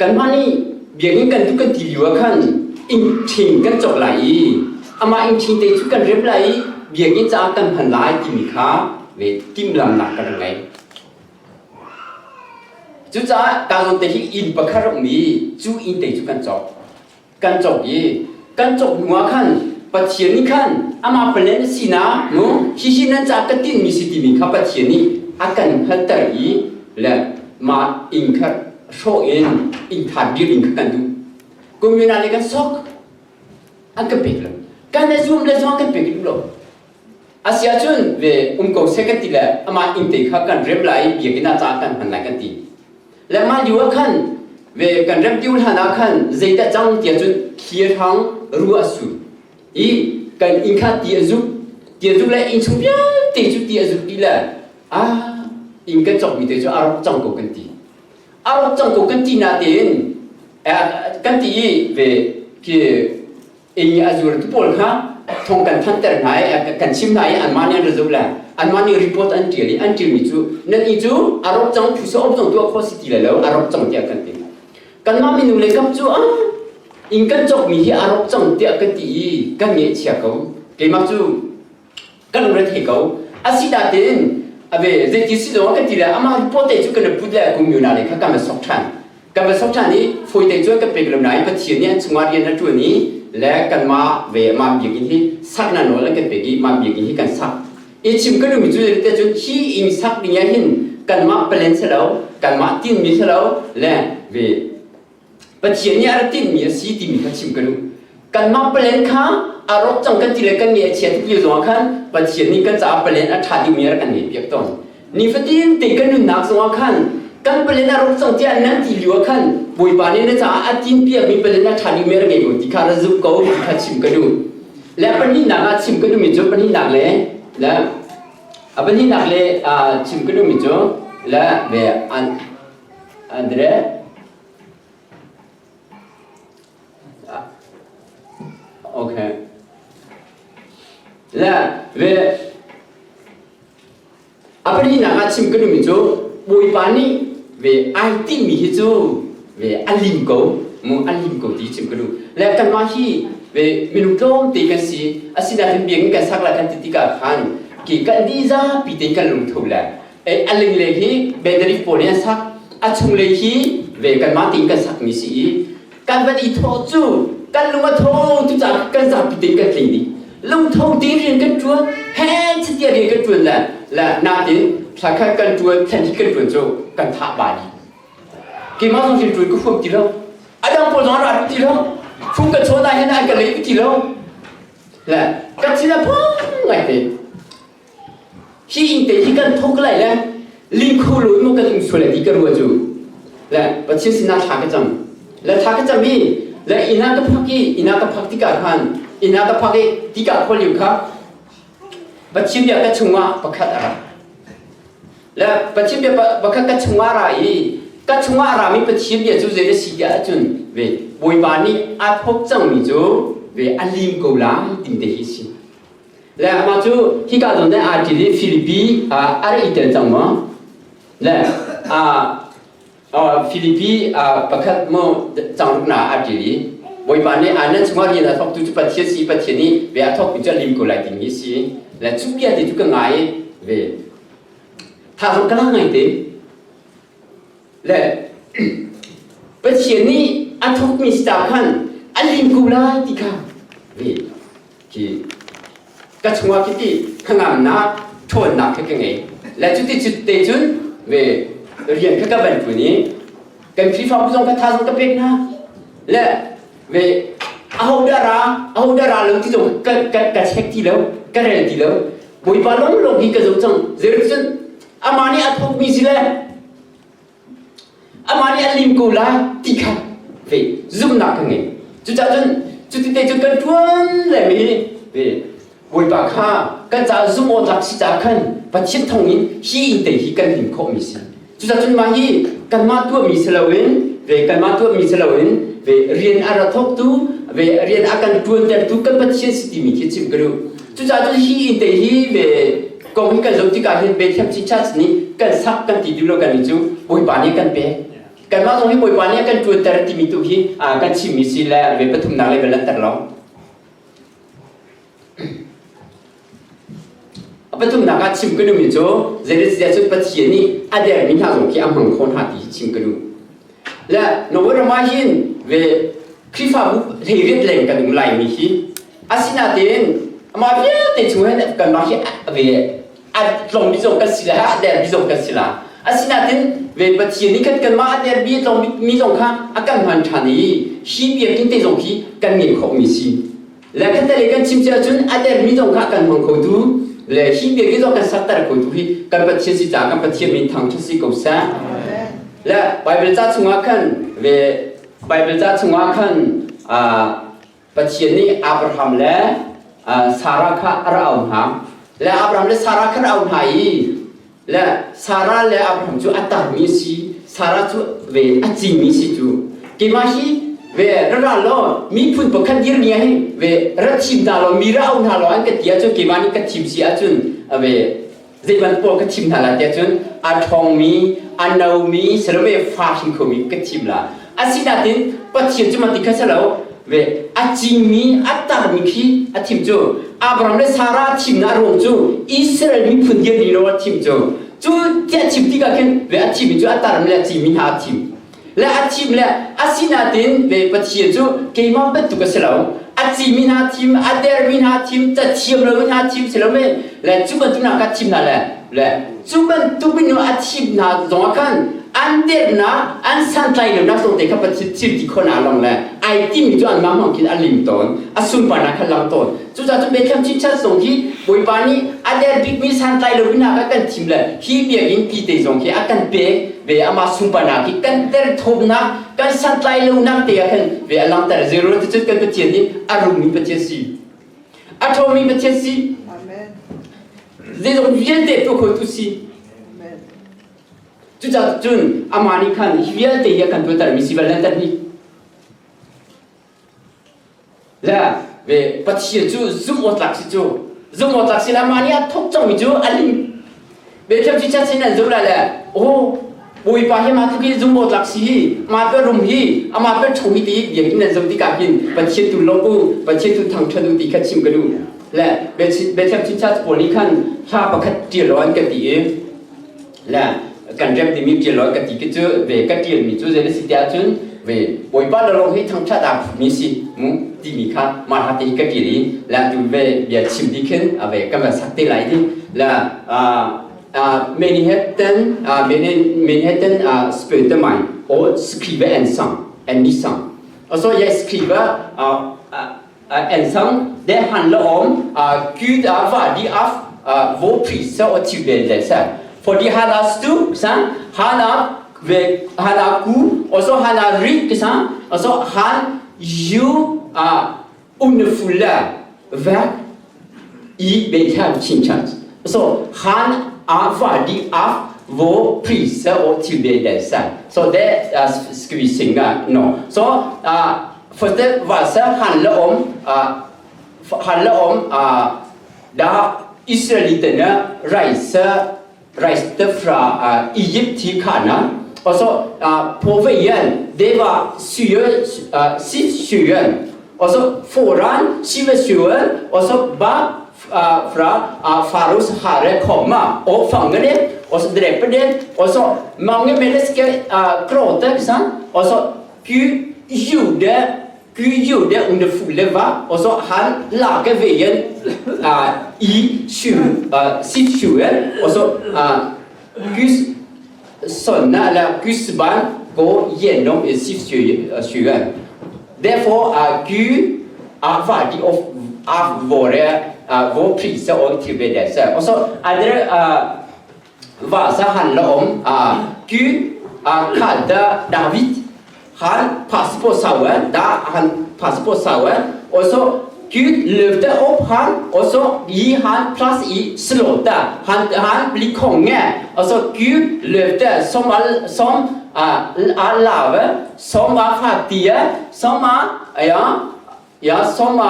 kanmah nih biakinn kan duh kan ti lio ah khan inn ṭhing kan cawk lai i amah inn ṭhing te cu kan rem lai i biakinn caah kan hman lai timi kha ve timhlamnak kan rak ngei. Cucaah ka zawn te hi inn pakhat a um i cu inn te cu kan cawk. Kan cawk i kan cawk hnu ah khan Pathian nih khan amah palen a sinak nu hihi nan caah ka tinhmi si timi kha Pathian nih a kan hngalhter i le mah inn kha hrawh in inn thar dir in kha kan duh. Kum le kan sok an kan pek lo. Kan le zum le zong kan pek duh lo. Asiahcun ve um ko seh kan ti le amah inn te kha kan rem lai biakinn ah ca kan hman lai kan ti. Le mah lio ah khan ve kan rem tiu hlan ah khan zeidah cang tiah cun thlir hang ruah a sur i kan inn kha ti a zuk ti a zuk le inn chung vialte cu ti a zuk dih le ah inn kan cawkmi te cu a rawk cang ko kan ti. A rawk cang ko kan ti natein kan ti i ve khi inn a zuartu pawl kha thong kan thanter hna i kan chim hna i anmah nih an ra zoh le anmah nih report an ṭial i an ṭialmi cu nan i cu a rawk cang phusa op zong tuah khawh si ti lai lo a rawk cang tiah kan ti kanmah minung lei kap cu ah inn kan cawkmi hi a rawk cang tiah kan ti i kan ngaihchia ko keimah cu kan rethei ko asinain. Ave zeiti si zong kan ti le amah report te cu kan put le kum yuna le kha kan va sok ṭhan. Kan va sok ṭhan i foi te cu kan pek lo nain Pathian nih an chungah rian a ṭuan i le kanmah ve mah biakinn hi sak na nawl an kan pek i mah biakinn hi kan sak. I chim kan duhmi cu te cun hi inn sak ding ah hin kanmah plan si lo, kanmah tinmi si lo le ve Pathian nih a rak tinhmi a si timi kha chim ka duh. Kanmah plan kha a rawk cang kan ti le kan ngeih a chia tuk lio zongah khan Pathian nih kan caah plan a ṭha dingmi a rak kan ngeihpiak tawn. Nifatin te kan nunnak zongah khan kan plan a rawk cang tiah nan ti lio ah khan Bawipa nih na caah a tinpiakmi plan a ṭha dingmi a rak ngei ko ti kha ra zumh ko ti kha chim ka duh. Le pahnihnak ah chim ka duhmi cu pahnihnak le le a pahnihnak le chim ka duhmi cu le ve Andre Okay. Le ve a pahnihnak ah chim ka duhmi cu Bawipa nih ve ai timmi hi cu ve a lim ko mu a lim ko ti chim ka duh. Le kanmah hi ve minung tlawmte kan si asinain biakinn kan sak la kan ti tikah khan ki kan dih zapi tein kan lungtho le a lenglei hi battery pawl nih an sak a chunglei hi ve kanmah tein kan sakmi si i kan van i thawh cu kan lung a tho tu caah kan zapi tein kan tling dih lungtho te rian kan ṭuan he chitia rian kan ṭuan le le natin thla khat kan ṭuan thlan hnih kan ṭuan cu kan thah ba dih keimah zong rian ṭuan ka huam ti lo a dang pawl zong an ra duh ti lo fung ka chawn ah hin an ka lei ti lo le ka thin a phang ngai te Hi inn te hi kan thawk lai le lingkhu lo in maw kan um sual lai ti ka ruah cu. Le Pathian sinah thla ka cam. Le thla ka cam i le inn ah ka phak i inn ah ka phak tikah khan inn ah ka phak i tikah khua lio kha Pathian bia ka chungah pakhat a ra. Le Pathian bia pakhat ka chungah a ra i ka chungah a rami Pathian bia cu zei a si tiah ahcun ve Bawipa nih a thawk cangmi cu ve a lim ko lai timi te hi a si. Le amah cu hika zawn nih aa ṭil i Filipi a rak i tel cang maw? Le Filipi pakhat maw changruk aa ṭil i Bawipa nih nan chungah rian a thawktu cu Pathian si Pathian nih ve a thawkmi cu a lim ko lai timi a si. Le cu bia te cu ka ngai ve. Tha zong ka la ngai te. Le Pathian nih a thawkmi si ta khan a lim ko lai ti kha ve. Khi ka chungah khi ti hnangamnak ṭhawnnak khi ka ngei. Le cuti cu te cun ve rian kha ka van ṭuan i kan Khrihfabu zong ka tha zong ka pek hna. Le ve aho dah ra aho dah ra lo ti zong ka ka ka check ti lo ka rel ti lo. Bawipa lawnglawng hi ka zoh cang. Zeicun amah nih a thawkmi si le Amah nih a lim ko lai ti kha ve zumhnak ka ngei. Cucaah cun cuti te cun kan ṭuan le mi ve Bawipa kha kan caah zumh awk tlak si caah khan Pathian thawngin hi inn te hi kan lim khawhmi si. Cucaah cun mah hi kanmah tuahmi si loin ve kanmah tuahmi si loin ve rian a ra thawktu ve rian a kan ṭuantertu kan Pathian si timi khi chim ka duh. Cucaah cun hi inn te hi ve kong hi kan zoh tikah hin Bethlehem Church nih kan sak kan ti duh lo kan cu Bawipa nih kan pek. Kanmah zong hi Bawipa nih a kan ṭuanter timi tu hi kan chimmi si le ve pathumnak le kan langhter lo. A pathumnak ah chim ka duhmi cu zeitiah cun Pathian nih a dermi hna zong khi a hmang kho hna ti hi chim ka duh. Le Norway ram ah hin ve Khrihfabu hleiriat leng kan um laimi hi asinain amah vialte chung hin kanmah hi ve a tlong mi zong kan si la a der mi zong kan si la asinain ve Pathian nih khan kanmah a der mi a tlong mi zong kha a kan hman ṭhan i hi biakinn te zong hi kan ngei khawh mi si le khatte kan chim cia cun a der mi zong kha kan hmang kho tu le hi biakinn zong kan sakter kho tu hi kan Pathian si caah kan Pathian min thangṭhat si ko seh le Bible ca chungah khan ve Bible ca chungah khan Pathian nih Abraham le Sarah kha a ra auh hna le Abraham le Sarah kha a auh hna i le Sarah le Abraham cu a tarmi a si Sarah cu ve a cingmi si cu keimah hi ve ra ra law miphun pakhat dir ni ah hin ve ra thim hna law mi ra auh hna law an ka ti ahcun keimah nih ka thim si ahcun ve zeibantuk pawl ka thim hna lai tiah cun a ṭhawngmi a nomi salome fa hrim khomi ka thim la asinain Pathian cu mah ti kha si lo. Ve a cingmi a tarmi khi a thim cu Abraham le Sarah a thimnak a ruang cu Israel miphun dir ni lo a thim cu cu tiah chim tikah khin ve a thimmi cu a tarmi le a cingmi hna a thim le a thim le asinain ve Pathian cu keimah bantuk a si lo a cimi hna thim a dermi hna thim cathiam lomi hna thim si lo men le cu bantuk hna ka thim hna le le cu bantuk minung a thim hna zong ah khan an dernak an santlaihlonak zong te kha Pathian thil ti khawhnak lawng le ai timi cu anmah hmang khin a lim tawn a sunparnak kha lang tawn cucaah cun Bethlehem Chinchas zong khi Bawipa nih a der bikmi santlai lomi hna kha kan thim le hi biakinn pi te zong khi a kan pek ve amah sunparnak hi kan derthawmnak kan santlai lonak te ah khan ve a langhter zero cu kan Pathian nih a rummi Pathian si a ṭhawngmi Pathian si zeizong vialte tuah khotu si Cucaah cun amah nih khan hi vialte hi a kan tuahtermi si bal nan hi. Le ve Pathian cu zumh awk tlak si cu zumh awk tlak si le amah nih a thawk cangmi cu a lim. Bethlehem ci chan sin an zoh lai le aw Bawipa hi mah tluk hi zumh awk tlak si hi mah pe rum hi amah pe ṭhawng hi ti biakinn nan zoh tikah hin Pathian tu lawmh u Pathian tu thangṭhat u ti kha chim ka duh. Le Bethlehem Chinchurch pawl nih khan hla pakhat ṭial an ka ti i Le kan rem timi ṭial law ka ti khi cu ve ka ṭialmi cu zei na si tiah cun ve Bawipa le lawng hi thangṭhat aa phumi si mu timi kha mah hla te hi ka ṭial i le tu ve bia chim ti khin a ve ka van sak te lai ti le menigheten menigheten spurte mig och skriva en sång en ny sång och så jag skriver en sång det handlar om Gud är verdig av vår pris och tillbedelse. Fordi han er stor, sant? Han er, han er god, og så han er rik, sant? Og så han gjør underfulle verk i Bethlehem Church. Så han er verdig av vår pris og tilbedelse. Så det skal vi synge nå. Så Første verset handler om, handler om da israelittene reiste fra Egypt til Kanaan. Og så på veien, det var Sivsjøen. Og så foran Sivsjøen, og så bak fra faraos herre komme og fange dem, og så drepe dem. Og så mange mennesker gråter, ikke sant? Og så Gud gjorde Gud gjorde underfulle verk, og så han lager veien i Sivsjøen, og så Guds sønner, eller Guds barn, går gjennom Sivsjøen. Derfor er Gud er verdig av våre, vår priser og tilbedelse. Og så er det verset handler om Gud kalte David. Han passer på sauen. Da han passer på sauen, og så Gud løfter opp han, og så gir han plass i slottet. Han blir konge. Altså Gud løfter som er, som er lave, som er fattige, som er ja, ja, som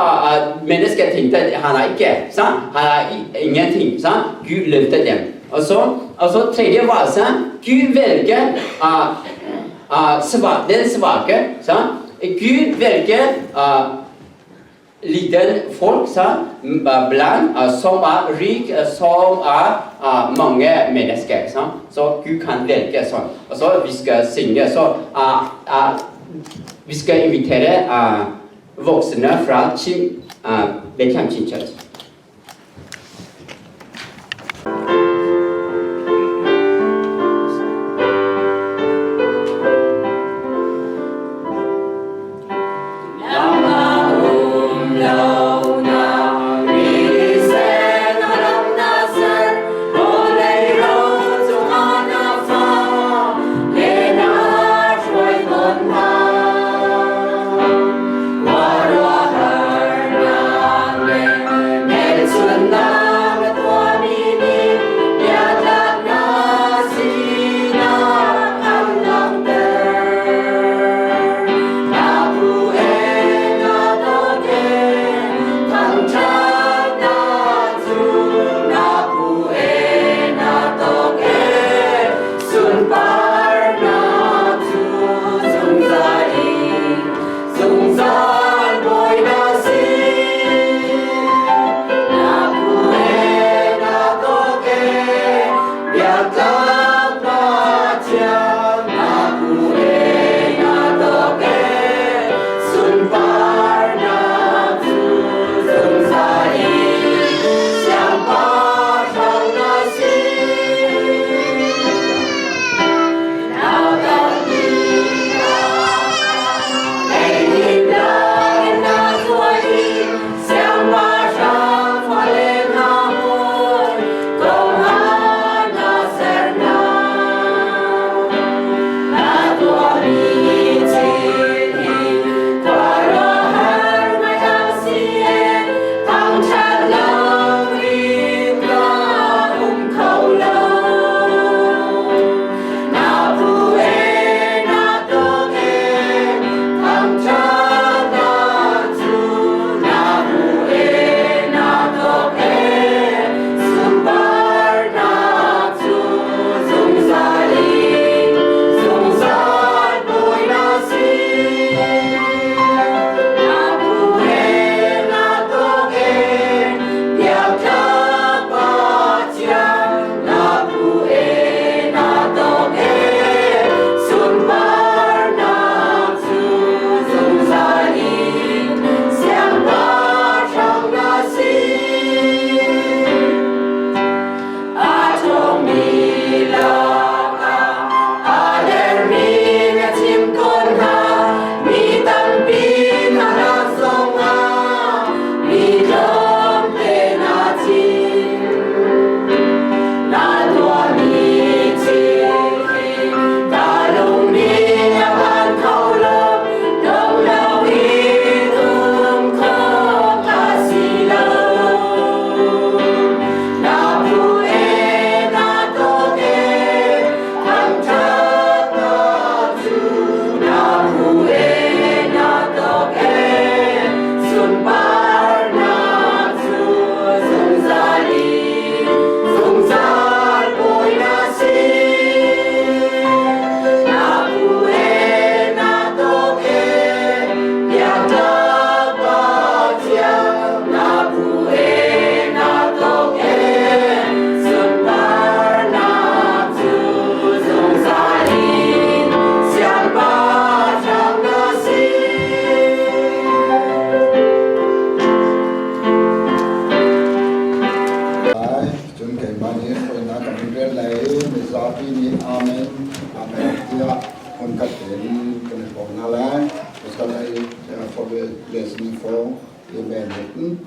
mennesker tenkte han er ikke. Sant? Han er ingenting. Sant? Gud løfter dem. Og så tredje verset. Gud velger den svake. Sant? Gud velger liten folk sant? Blant som er rik, som er mange mennesker. Sant? Så Gud kan velge sånn. Og så vi skal synge. Så vi skal invitere voksne fra Chin, Bethlehem Chin Church.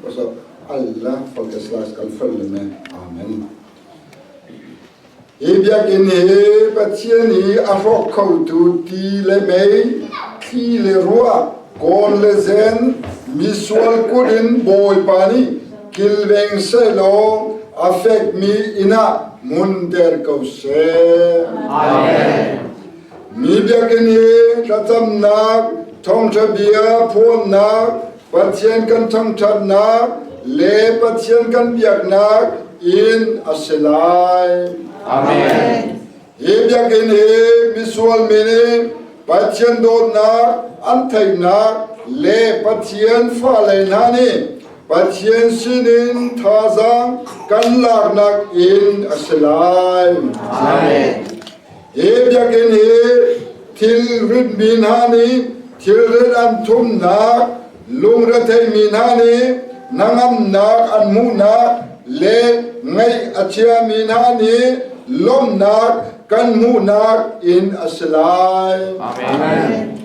Og så alle folkeslag skal følge med. Amen. Hi biakinn hi Pathian i a hrawk khotu ti le mei, thli le ruah, kawl le zen, misual kut in Bawipa nih kilveng sehlaw a fekmi inn ah hmunter ko seh. Amen. Mi biakinn hi thlacamnak, thawngṭha bia phuannak, Pathian kan thangṭhatnak le Pathian kan biaknak inn a si lai. Amen. Hi biakinn hi misual mi nih Pathian dawtnak an theihnak le Pathian fale hna nih Pathian sinin thazaang kan laknak inn a si lai. Amen. Hi biakinn hi thilrit mi hna nih thilrit an thumnak, lungretheimi hna nih hnangamnak an hmuhnak le ngaih a chiami hna nih lawmhnak kan hmuhnak inn a si lai. Amen.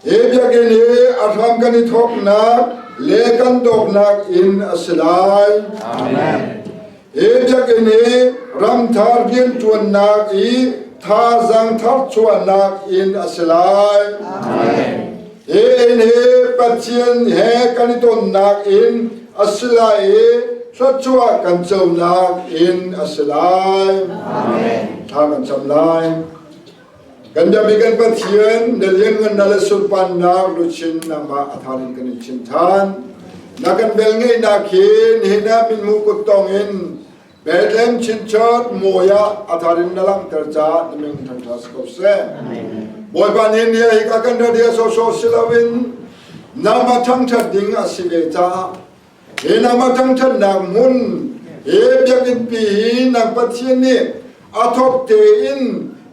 Hi biakinn hi a hram kan i thawknak le kan dawknak inn a si lai. Amen. Hi biakinn hi ramthar rianṭuannak i thazaang tharchuahnak inn a si lai. Amen. Hi inn hi Pathian he kan i tonnak inn a si lai i thluachuah kan conak inn a si lai. Amen. Thla kan cam lai. Kan biakmi kan Pathian, na lianngannak le sunparnak luchin nangmah a thar in kan in chim ṭhan. Na kan velngeihnak hi nihin ah mithmuh kuttong in Bethlehem chinchiat mawi ah a thar in na langhter caah na min thangṭhat si ko seh. Bawipa nih ni hika kan rat hi a sawhsawh si loin nangmah thangṭhat ding a si ve caah Hi nama thangṭhatnak hmun hi biakinnpi hi nang Pathian nih a thawk tein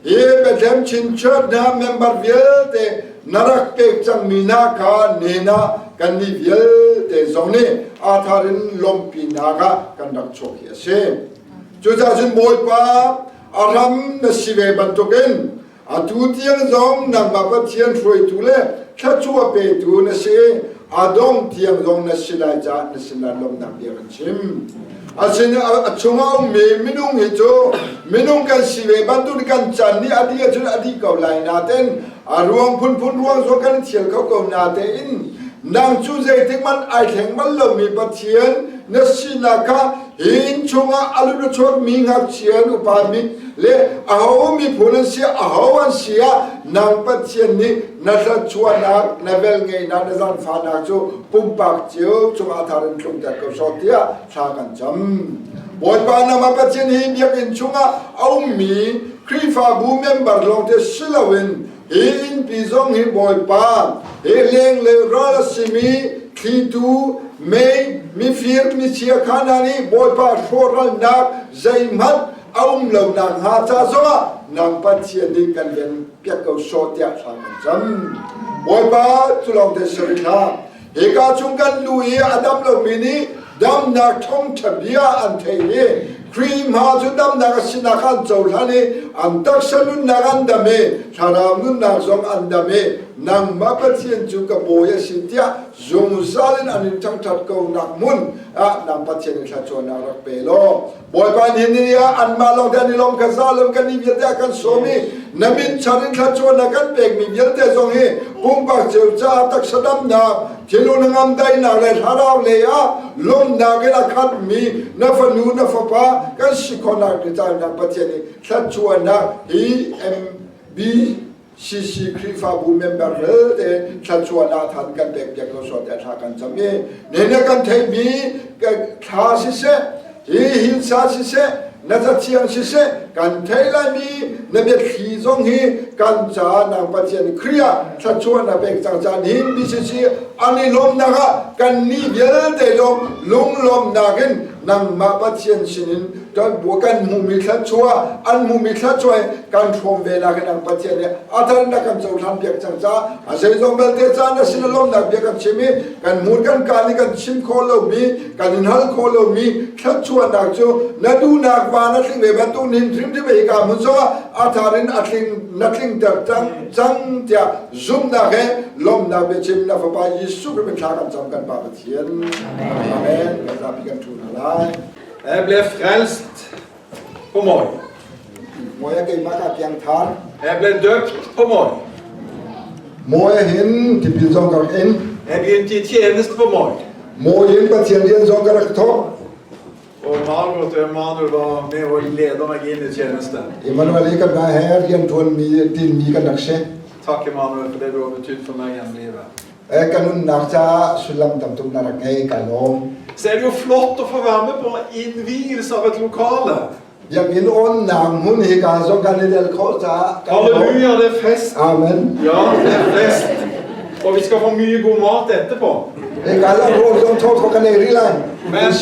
hi Bethlehem Chin Church hna member vialte na rak pek cangmi hna kha nihin ah kannih vialte zong nih aa thar in lawmhpinak ah kan rak chuak hi a si. Cucaah cun Bawipa a ram na si ve bantukin Atu tiang zong nangmah Pathian hruaitu le thluachuah petu na si i a dong tiang zong na si lai caah na sinah lawmhnak bia kan chim. Asin a chungah ummi minung hi cu minung kan si ve bantuk kan chan nih a dih ahcun a dih ko lai nain a ruang phunphun ruang zong kan i thial kho ko natein nang cu zeitik hmanh ai thleng bal lomi Pathian na sinak kha hi inn chungah a lut a chuakmi ngakchia upa mi le aho miphun an si aho an si ah nang Pathian nih na thluachuahnak na velngeihnak na zaangfahnak cu pumpak cio cungah thar in tlungter ko sawh tiah thla kan cam. Bawipa nama Pathian hi biakinn chungah a ummi Khrihfabu member lawngte si loin hi innpi zong hi Bawipa hi lenglei ral a simi thlitu mei mifir michia kha hna nih Bawipa hrawhralnak zeihmanh a um lo nakhnga ca zongah nang Pathian nih kan ven piak ko sawh tiah thla kan cam. Bawipa cu lawng te si rih hlah. Hika chung kan lu i a dam lomi nih damnak thawngṭha bia an theih i Khrih hma cu damnak a sinak an cohlan i an taksa nunnak an dam i thlarau nunnak zong an dam i nangmah Pathian cu ka bawi a si tiah zungzal in an in thangṭhat ko nak hmun ah nang Pathian in thluachuahnak rak pe law Bawipa nih ni ah anmah lawng te an i lawm kha za lo kan nih vialte a kan sawm i na min chan in thluachuahnak kan pekmi vialte zong hi pumpak cio caah taksa damnak thinlung ngam daihnak le thlarau lei ah lawmhnak in a khatmi na fanu na fapa kan si khawhnak ni caan Pathian nih thluachuahnak hi MB CC Khrihfabu member vialte thluachuahnak than kan pek piak ko sawh tiah thla kan cam i nene kan theihmi thla siseh hi hilsa siseh na cathiang siseh kan thei laimi na biathli zong hi kan ca nang Pathian Khrih ah thluachuah na pek cang caan hin BCC an i lawmnak ah kan nih vialte zong lunglawmnak in nangmah Pathian sinin Kan hmuhmi thluachuah, an hmuhmi thluachuah kan hrawm ve nak in ang Pathian nih a thar na kan cohlan piak cang caah a zeizong vialte caan na sin lawmnak bia kan chim i kan hmur kan kaan i kan chim khawh lomi kan in hal khawh lomi thluachuahnak cu na duhnak van a tling ve bantuk nin hrimhrim hi ka hmun zongah a thar in a tling na tlingter cang cang tiah zumhnak he lawmhnak biachim na fapa Jesuh Khrih min thla kan cam kan Pa Pathian. Amen. Kan zapi kan ṭhu hna lai. Jeg ble frelst på Moi. Moi keimah ka piangthar. Jeg ble døpt på Moi. Moi hin tipil zong ka rak in. Jeg begynte i tjeneste på Moi. Moi in Pathian rian zong ka rak thawk. Og Margot og Emanuel var med og leda meg inn i tjeneste. Emmanuel i kan na he rian tuan mi tin mi kan rak si. Takk, Emanuel, for det du har betydd for meg gjennom livet. Kan nunnak caah sullam tam tuk na rak ngei ka lawm. Så er det jo flott å få være med på innvielse av et lokale. Biakinn onnak hmun hi ka zong kan i tel khawh caah kan i lawm. Halleluja, det er fest. Amen. Ja, det er fest. Og vi skal få mye god mat etterpå. Hika lang rawl zong thawthaw kan ei rih lai. Men,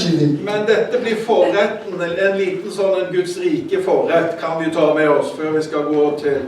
men dette blir forretten. En liten sånn en Guds rike forrett kan vi ta med oss før vi skal gå til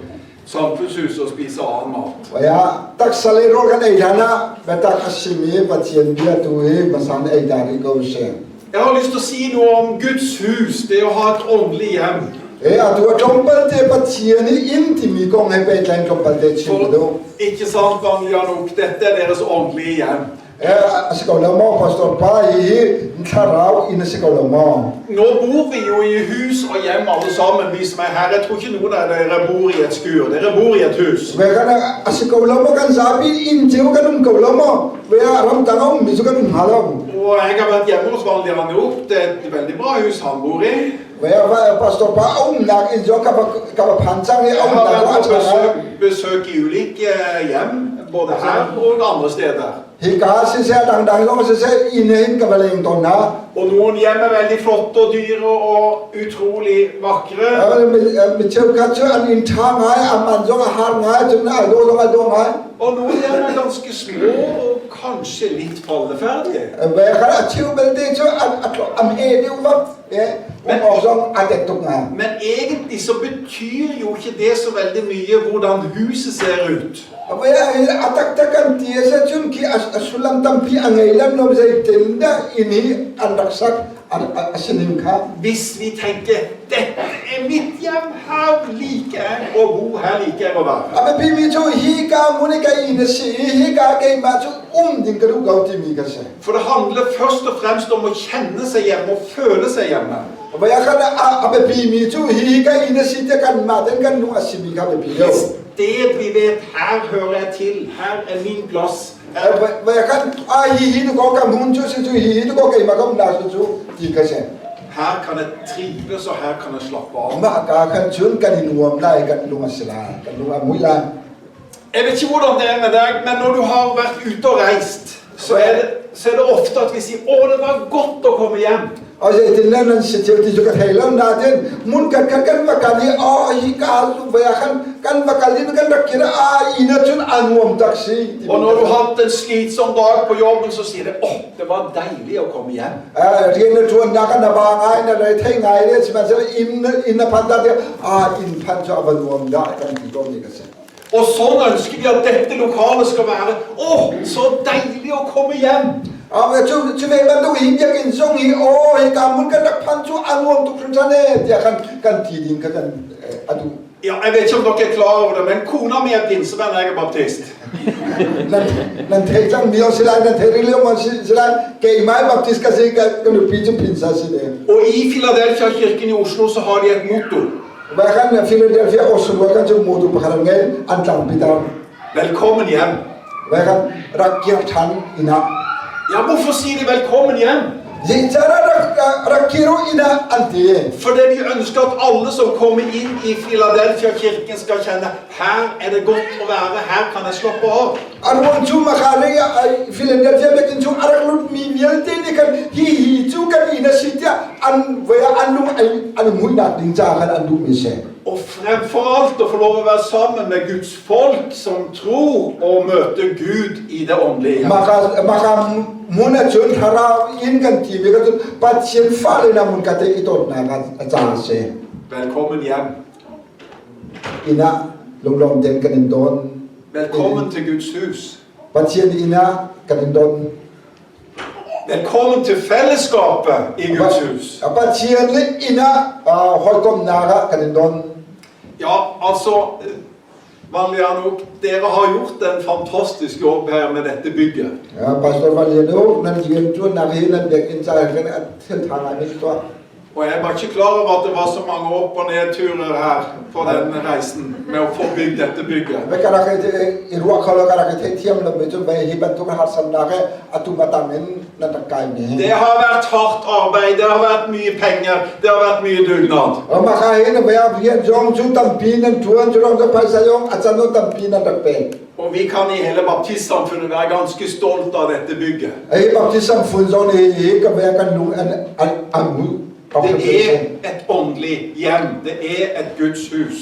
samfunnshuset og spise annen mat. Ja, taksa le rawl kan ei hlan ah biatak a simi Pathian bia tu hi hmasa in ei ta rih ko sih. Jeg har lyst til å si noe om Guds hus, det å ha et åndelig hjem. E atu a tlawmpal te Pathian i inn timi kong he pehtlain tlawmpal te chim ka For duh. ikke sant, Vanlianok, dette er deres åndelige hjem. E a si ko lo maw pastor pa hihi thlarau inn a si ko lo maw? Nå bor vi jo i hus og hjem alle sammen, vi som er her. Jeg tror ikke noen av dere bor i et skur. Dere bor i et hus. Ve kan a si ko lo maw kan zapi inn cio kan um ko lo maw? Ve ah ramtang a ummi cu kan um hnga lo. Og jeg har vært hjemme hos Vanlianok. Det er et veldig bra hus han bor i. Ve ah pastor pa a umnak inn zong ka va ka va phan cang i a Jeg har umnak vært a på ṭha besøk, besøk i ulike hjem, både her og andre steder. Hika siseh dangdang zong siseh inn hin ka va leng tawn hna. Og noen hjem er veldig flotte og dyre og utrolig vakre. Mi cheukhat cu an inn ṭha ngai, a man zong a har ngai, cun a dawh zong a dawh ngai. Og noen hjem er ganske små og kanskje litt falleferdige. Ve kha a cheu belte cu a hme deuh vak um awk zong a tet tuk ngai. Men egentlig så betyr jo ikke det så veldig mye hvordan huset ser ut. A taktak kan ti a si ahcun khi a sullam tampi a ngei lem lo zeitindah inn hi an rak sak a si ning kha. Hvis vi tenker 'dette er mitt hjem, her liker jeg å bo, her liker jeg å være'. A biapimi cu hi ka hmun i ka inn a si i hi ka keimah cu um ding ka duh ko timi kha si. For det handler først og fremst om å kjenne seg hjemme og føle seg hjemme. Vai ah khan a biapimi cu hi ka inn a si tiah kanmah ten kan lung a simi kha biapi lo. Et sted vi vet 'her hører jeg til, her er min plass'. Vai ah khan a hi hi tu ko ka hmun cu si cu hi hi tu ko keimah ka umnak si cu ti kha si. Her kan jeg trives, og her kan jeg slappe av. Mah ka khan cun kan i nuam lai kan lung a si lai kan lung a mui lai. Jeg vet ikke hvordan det er med deg, men når du har vært ute og reist, så er det, så er det ofte at vi sier 'Å, det var godt å komme hjem'. A zeitin le nan si thil ti cu ka thei lo nain mun kan kan kan va kal i a hi ka vai ah khan kan va kal in kan rak kir a inn ah cun a nuam tak si. Og når du har hatt en slitsom dag på jobben, så sier det 'Å, det var deilig å komme hjem'. Rian na ṭuannak ah na ba ngai na rei thei ngai le sihmanhsehlaw inn inn na phan ta tiah a inn phan cu a va nuam dah kan ti ko mi ka si. Og sånn ønsker vi at dette lokalet skal være. Å, så deilig å komme hjem! Cu cu ve bantuk hi biakinn zong hi aw hika hmun kan rak phan cu a nuam tuk hringhran ee tiah khan kan ti ding kha kan a duh. Ja, jeg vet ikke om dere er klar over det, men kona mi er pinsevenn, og jeg er baptist. Nan nan thei cang mi si lai nan thei rih lio ma si lai keimah baptist ka si ka nupi cu phinsa si ve. Og i Philadelphia kirken i Oslo så har de et motto. Vai khan Philadelphia Oslo kan cu motu pakhat an ngei an tlangpi tar. Velkommen hjem. Vai khan rak kir ṭhan inn ah. Ja, hvorfor sier de velkommen hjem? Zeicahdah rak rak kir u inn ah an ti. Fordi de ønsker at alle som kommer inn i Philadelphia kirken skal kjenne her er det godt å være, her kan jeg slappe av. A ruang cu Makari Philadelphia biakinn chung a rak lutmi vialte nih khan hi hi cu kan inn a si tiah an voi ah an lung an i muihnak ding caah khan an duhmi si. Og fremfor alt å få lov å være sammen med Guds folk som tror og møter Gud i det åndelige. Maka maka mun ahcun thlarau in kan timi ka cun Pathian fale na mun ka te i dawtnak a ca a si. Velkommen hjem. Inn ah lunglawm tein kan in don. Velkommen til Guds hus. Pathian inn ah kan in don. Velkommen til fellesskapet i Guds hus. Pathian le inn ah hawikomnak ah kan in don. Ja, altså Vanlianok, dere har gjort en fantastisk jobb her med dette bygget. Ja, Pastor Vanlianok, nan rianṭuannak hi nan biakinn caah khan a thil ṭha ngai mi tuah. Og jeg var ikke klar over at det var så mange opp- og nedturer her på den reisen med å få bygd dette bygget. Det har vært hardt arbeid, det har vært mye penger, det har vært mye dugnad. Og vi kan i hele baptistsamfunnet være ganske stolt av dette bygget. Det er et åndelig hjem. Det er et Guds hus.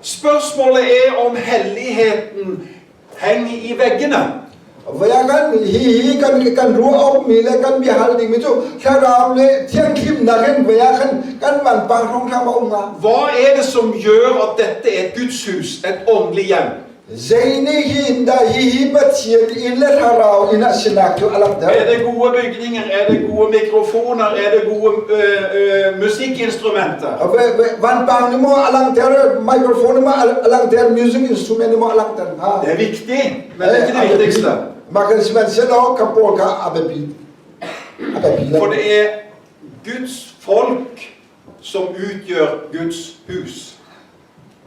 Spørsmålet er om helligheten henger i veggene. Hihi kan kan ruah awkmi le kan biahal dingmi cu thlarau le thianghlimnak in voi ah khan kan vanpang hrawnghrang a um hnga. Hva er det som gjør at dette er et Guds hus, et åndelig hjem? Zei nih hin dah hihi Pathian inn le thlarau inn ah sinak cu a langhter? Er det gode bygninger? Er det gode mikrofoner? Er det gode musikkinstrumenter? Vanpang nih maw a langhter, microphone nih maw a langhter, music instrument nih maw a langhter hnga? Det er viktig, men det er ikke det viktigste. Mah kan sihmanhsehlaw ka pawl kha a biapi a biapi lo. For det er Guds folk som utgjør Guds hus.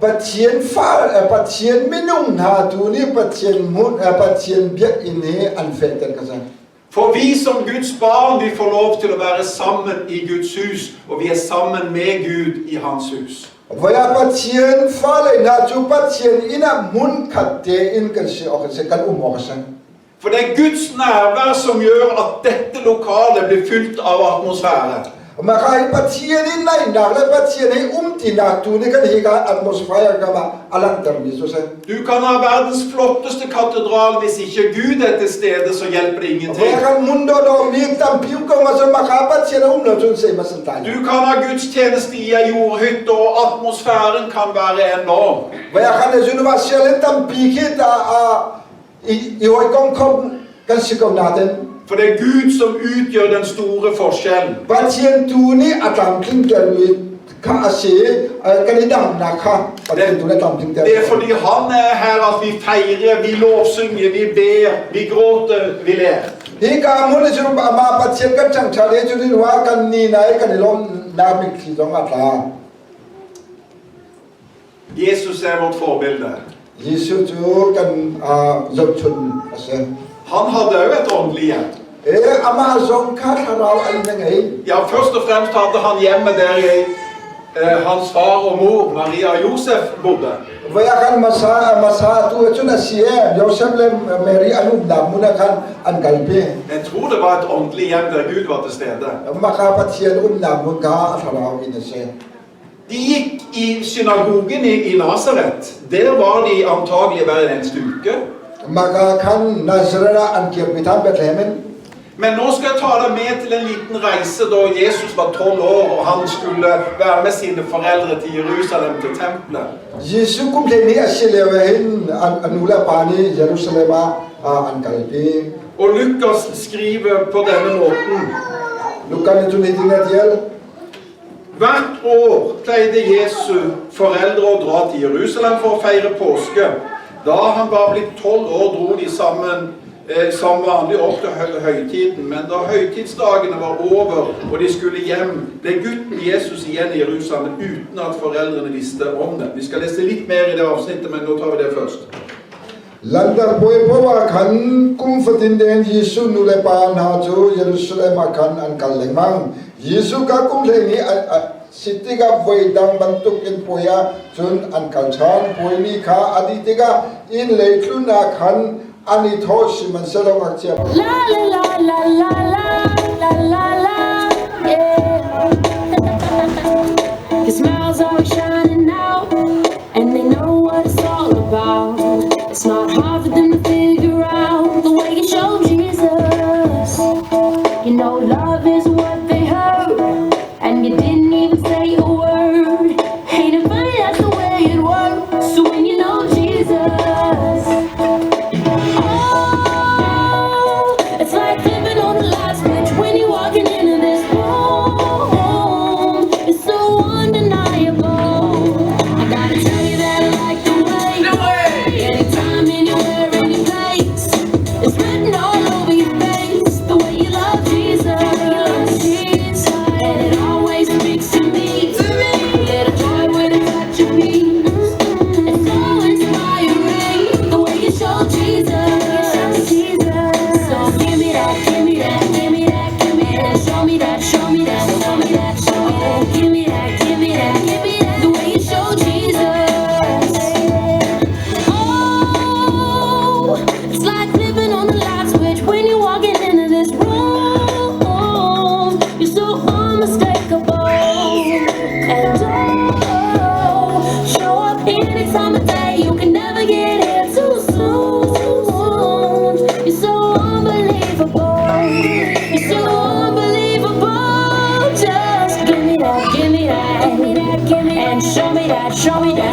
Pathian fa Pathian minung hna tu nih Pathian hmun Pathian biakinn hi an fehter ka cang. For vi som Guds barn, vi får lov til å være sammen i Guds hus, og vi er sammen med Gud i Hans hus. Voi ah Pathian fale hna cu Pathian inn ah hmunkhat tein kan si awk a si, kan um awk a si. For det er Guds nærvær som gjør at dette lokalet blir fylt av atmosfære. Mah ka hi Pathian in naihnak le Pathian he umtinak tu nih kan hika atmosphere kam ah a langhtermi cu a si. Du kan ha verdens flotteste katedral, hvis ikke Gud er til stede, så hjelper det ingenting. Voi kan hmun dawdawmi tampi um ko ma cun mah ka Pathian a um lo cun zei ma san tlai. Du kan ha gudstjeneste i ei jordhytte, og atmosfæren kan være enorm. Voi kan university in tampi khi ta a i hawikom khom kan si ko nain For det er Gud som utgjør den store forskjellen. Pathian tu nih a tlamtlintermi kha a si kan i dangnak kha Pathian tu nih a tlamtlinter. Det er fordi han er her at vi feirer, vi lovsynger, vi ber, vi gråter, vi ler. Hika hmun i cu amah Pathian kan ṭhangṭhat i cutin wa kan ni na i kan i lawmnak mitthli zong a tla. Jesus er vårt forbilde. Jesuh cu kan zohchun a si. Han hadde òg et åndelig hjem. Amah zong kha thlarau an na ngei. Ja, først og fremst hadde han hjemmet der i hans far og mor, Maria og Josef, bodde. Voi ah khan masa masa tu cun a si e Josef le Mary an umnak hmun ah khan an kalpi. Jeg tror det var et åndelig hjem der Gud var til stede. Mah kha Pathian umnak hmun kha a thlarau in a si. De gikk i synagogen i, i Nasaret. Der var de antagelig hver eneste uke. Mah ka khan Nazareth ah an kirpi than Bethlehem in. Men nå skal jeg ta deg med til en liten reise da Jesus var 12 år og han skulle være med sine foreldre til Jerusalem, til tempelet. Jesuh kum 12 a si lio hin a nu le a pa nih Jerusalem ah an kalpi. Og Lukas skriver på denne måten. Luka nih cun hitin a tial. Hvert år pleide Jesu foreldre å dra til Jerusalem for å feire påske. Da han var blitt 12 år, dro de sammen som vanlig opp til høytiden. Men da høytidsdagene var over og de skulle hjem, ble gutten Jesus igjen i Jerusalem uten at foreldrene visste om det. Vi skal lese litt mer i det avsnittet, men nå tar vi det først. Lanter puai paoh ah khan kum fatin tein Jesuh nu le pa hna cu Jerusalem ah khan an kal lengmang. Jesuh kha kum 12 a si tikah voi dang bantuk in puai ah cun an kal ṭhan. Puai ni kha a dih tikah inn lei tlun ah khan An i thawh sihmanhsehlaw ngakchia La la la la la la la la la yeah. The smiles are shining out and they know what it's all about. It's not hard for them to figure out the way you show Jesus. You know love is what they heard and you didn't even say a word. Ain't it funny that's the way it works when you know Jesus. Oh, it's like flipping on the light switch when you're walking into this room. It's so undeniable. I gotta tell you that I like the way. Anytime, anywhere, any place. It's written all over your face. The way you love Jesus. And it always speaks to me. Little joy with a touch of peace. It's so inspiring the way you show Jesus. So give me that, give me that, give me that, give me that. Show me that, show me that, show me that, show me that. Give me that, give me that, give me that. The way you show Jesus. Oh, it's like flipping on the light switch when you're walking into this room. You're so unmistakable. And oh, show up any time of day. You can never get here too soon. You're so unbelievable. You're so unbelievable. Just give me that, give me that, give me that, give me that. And show me that, show me that.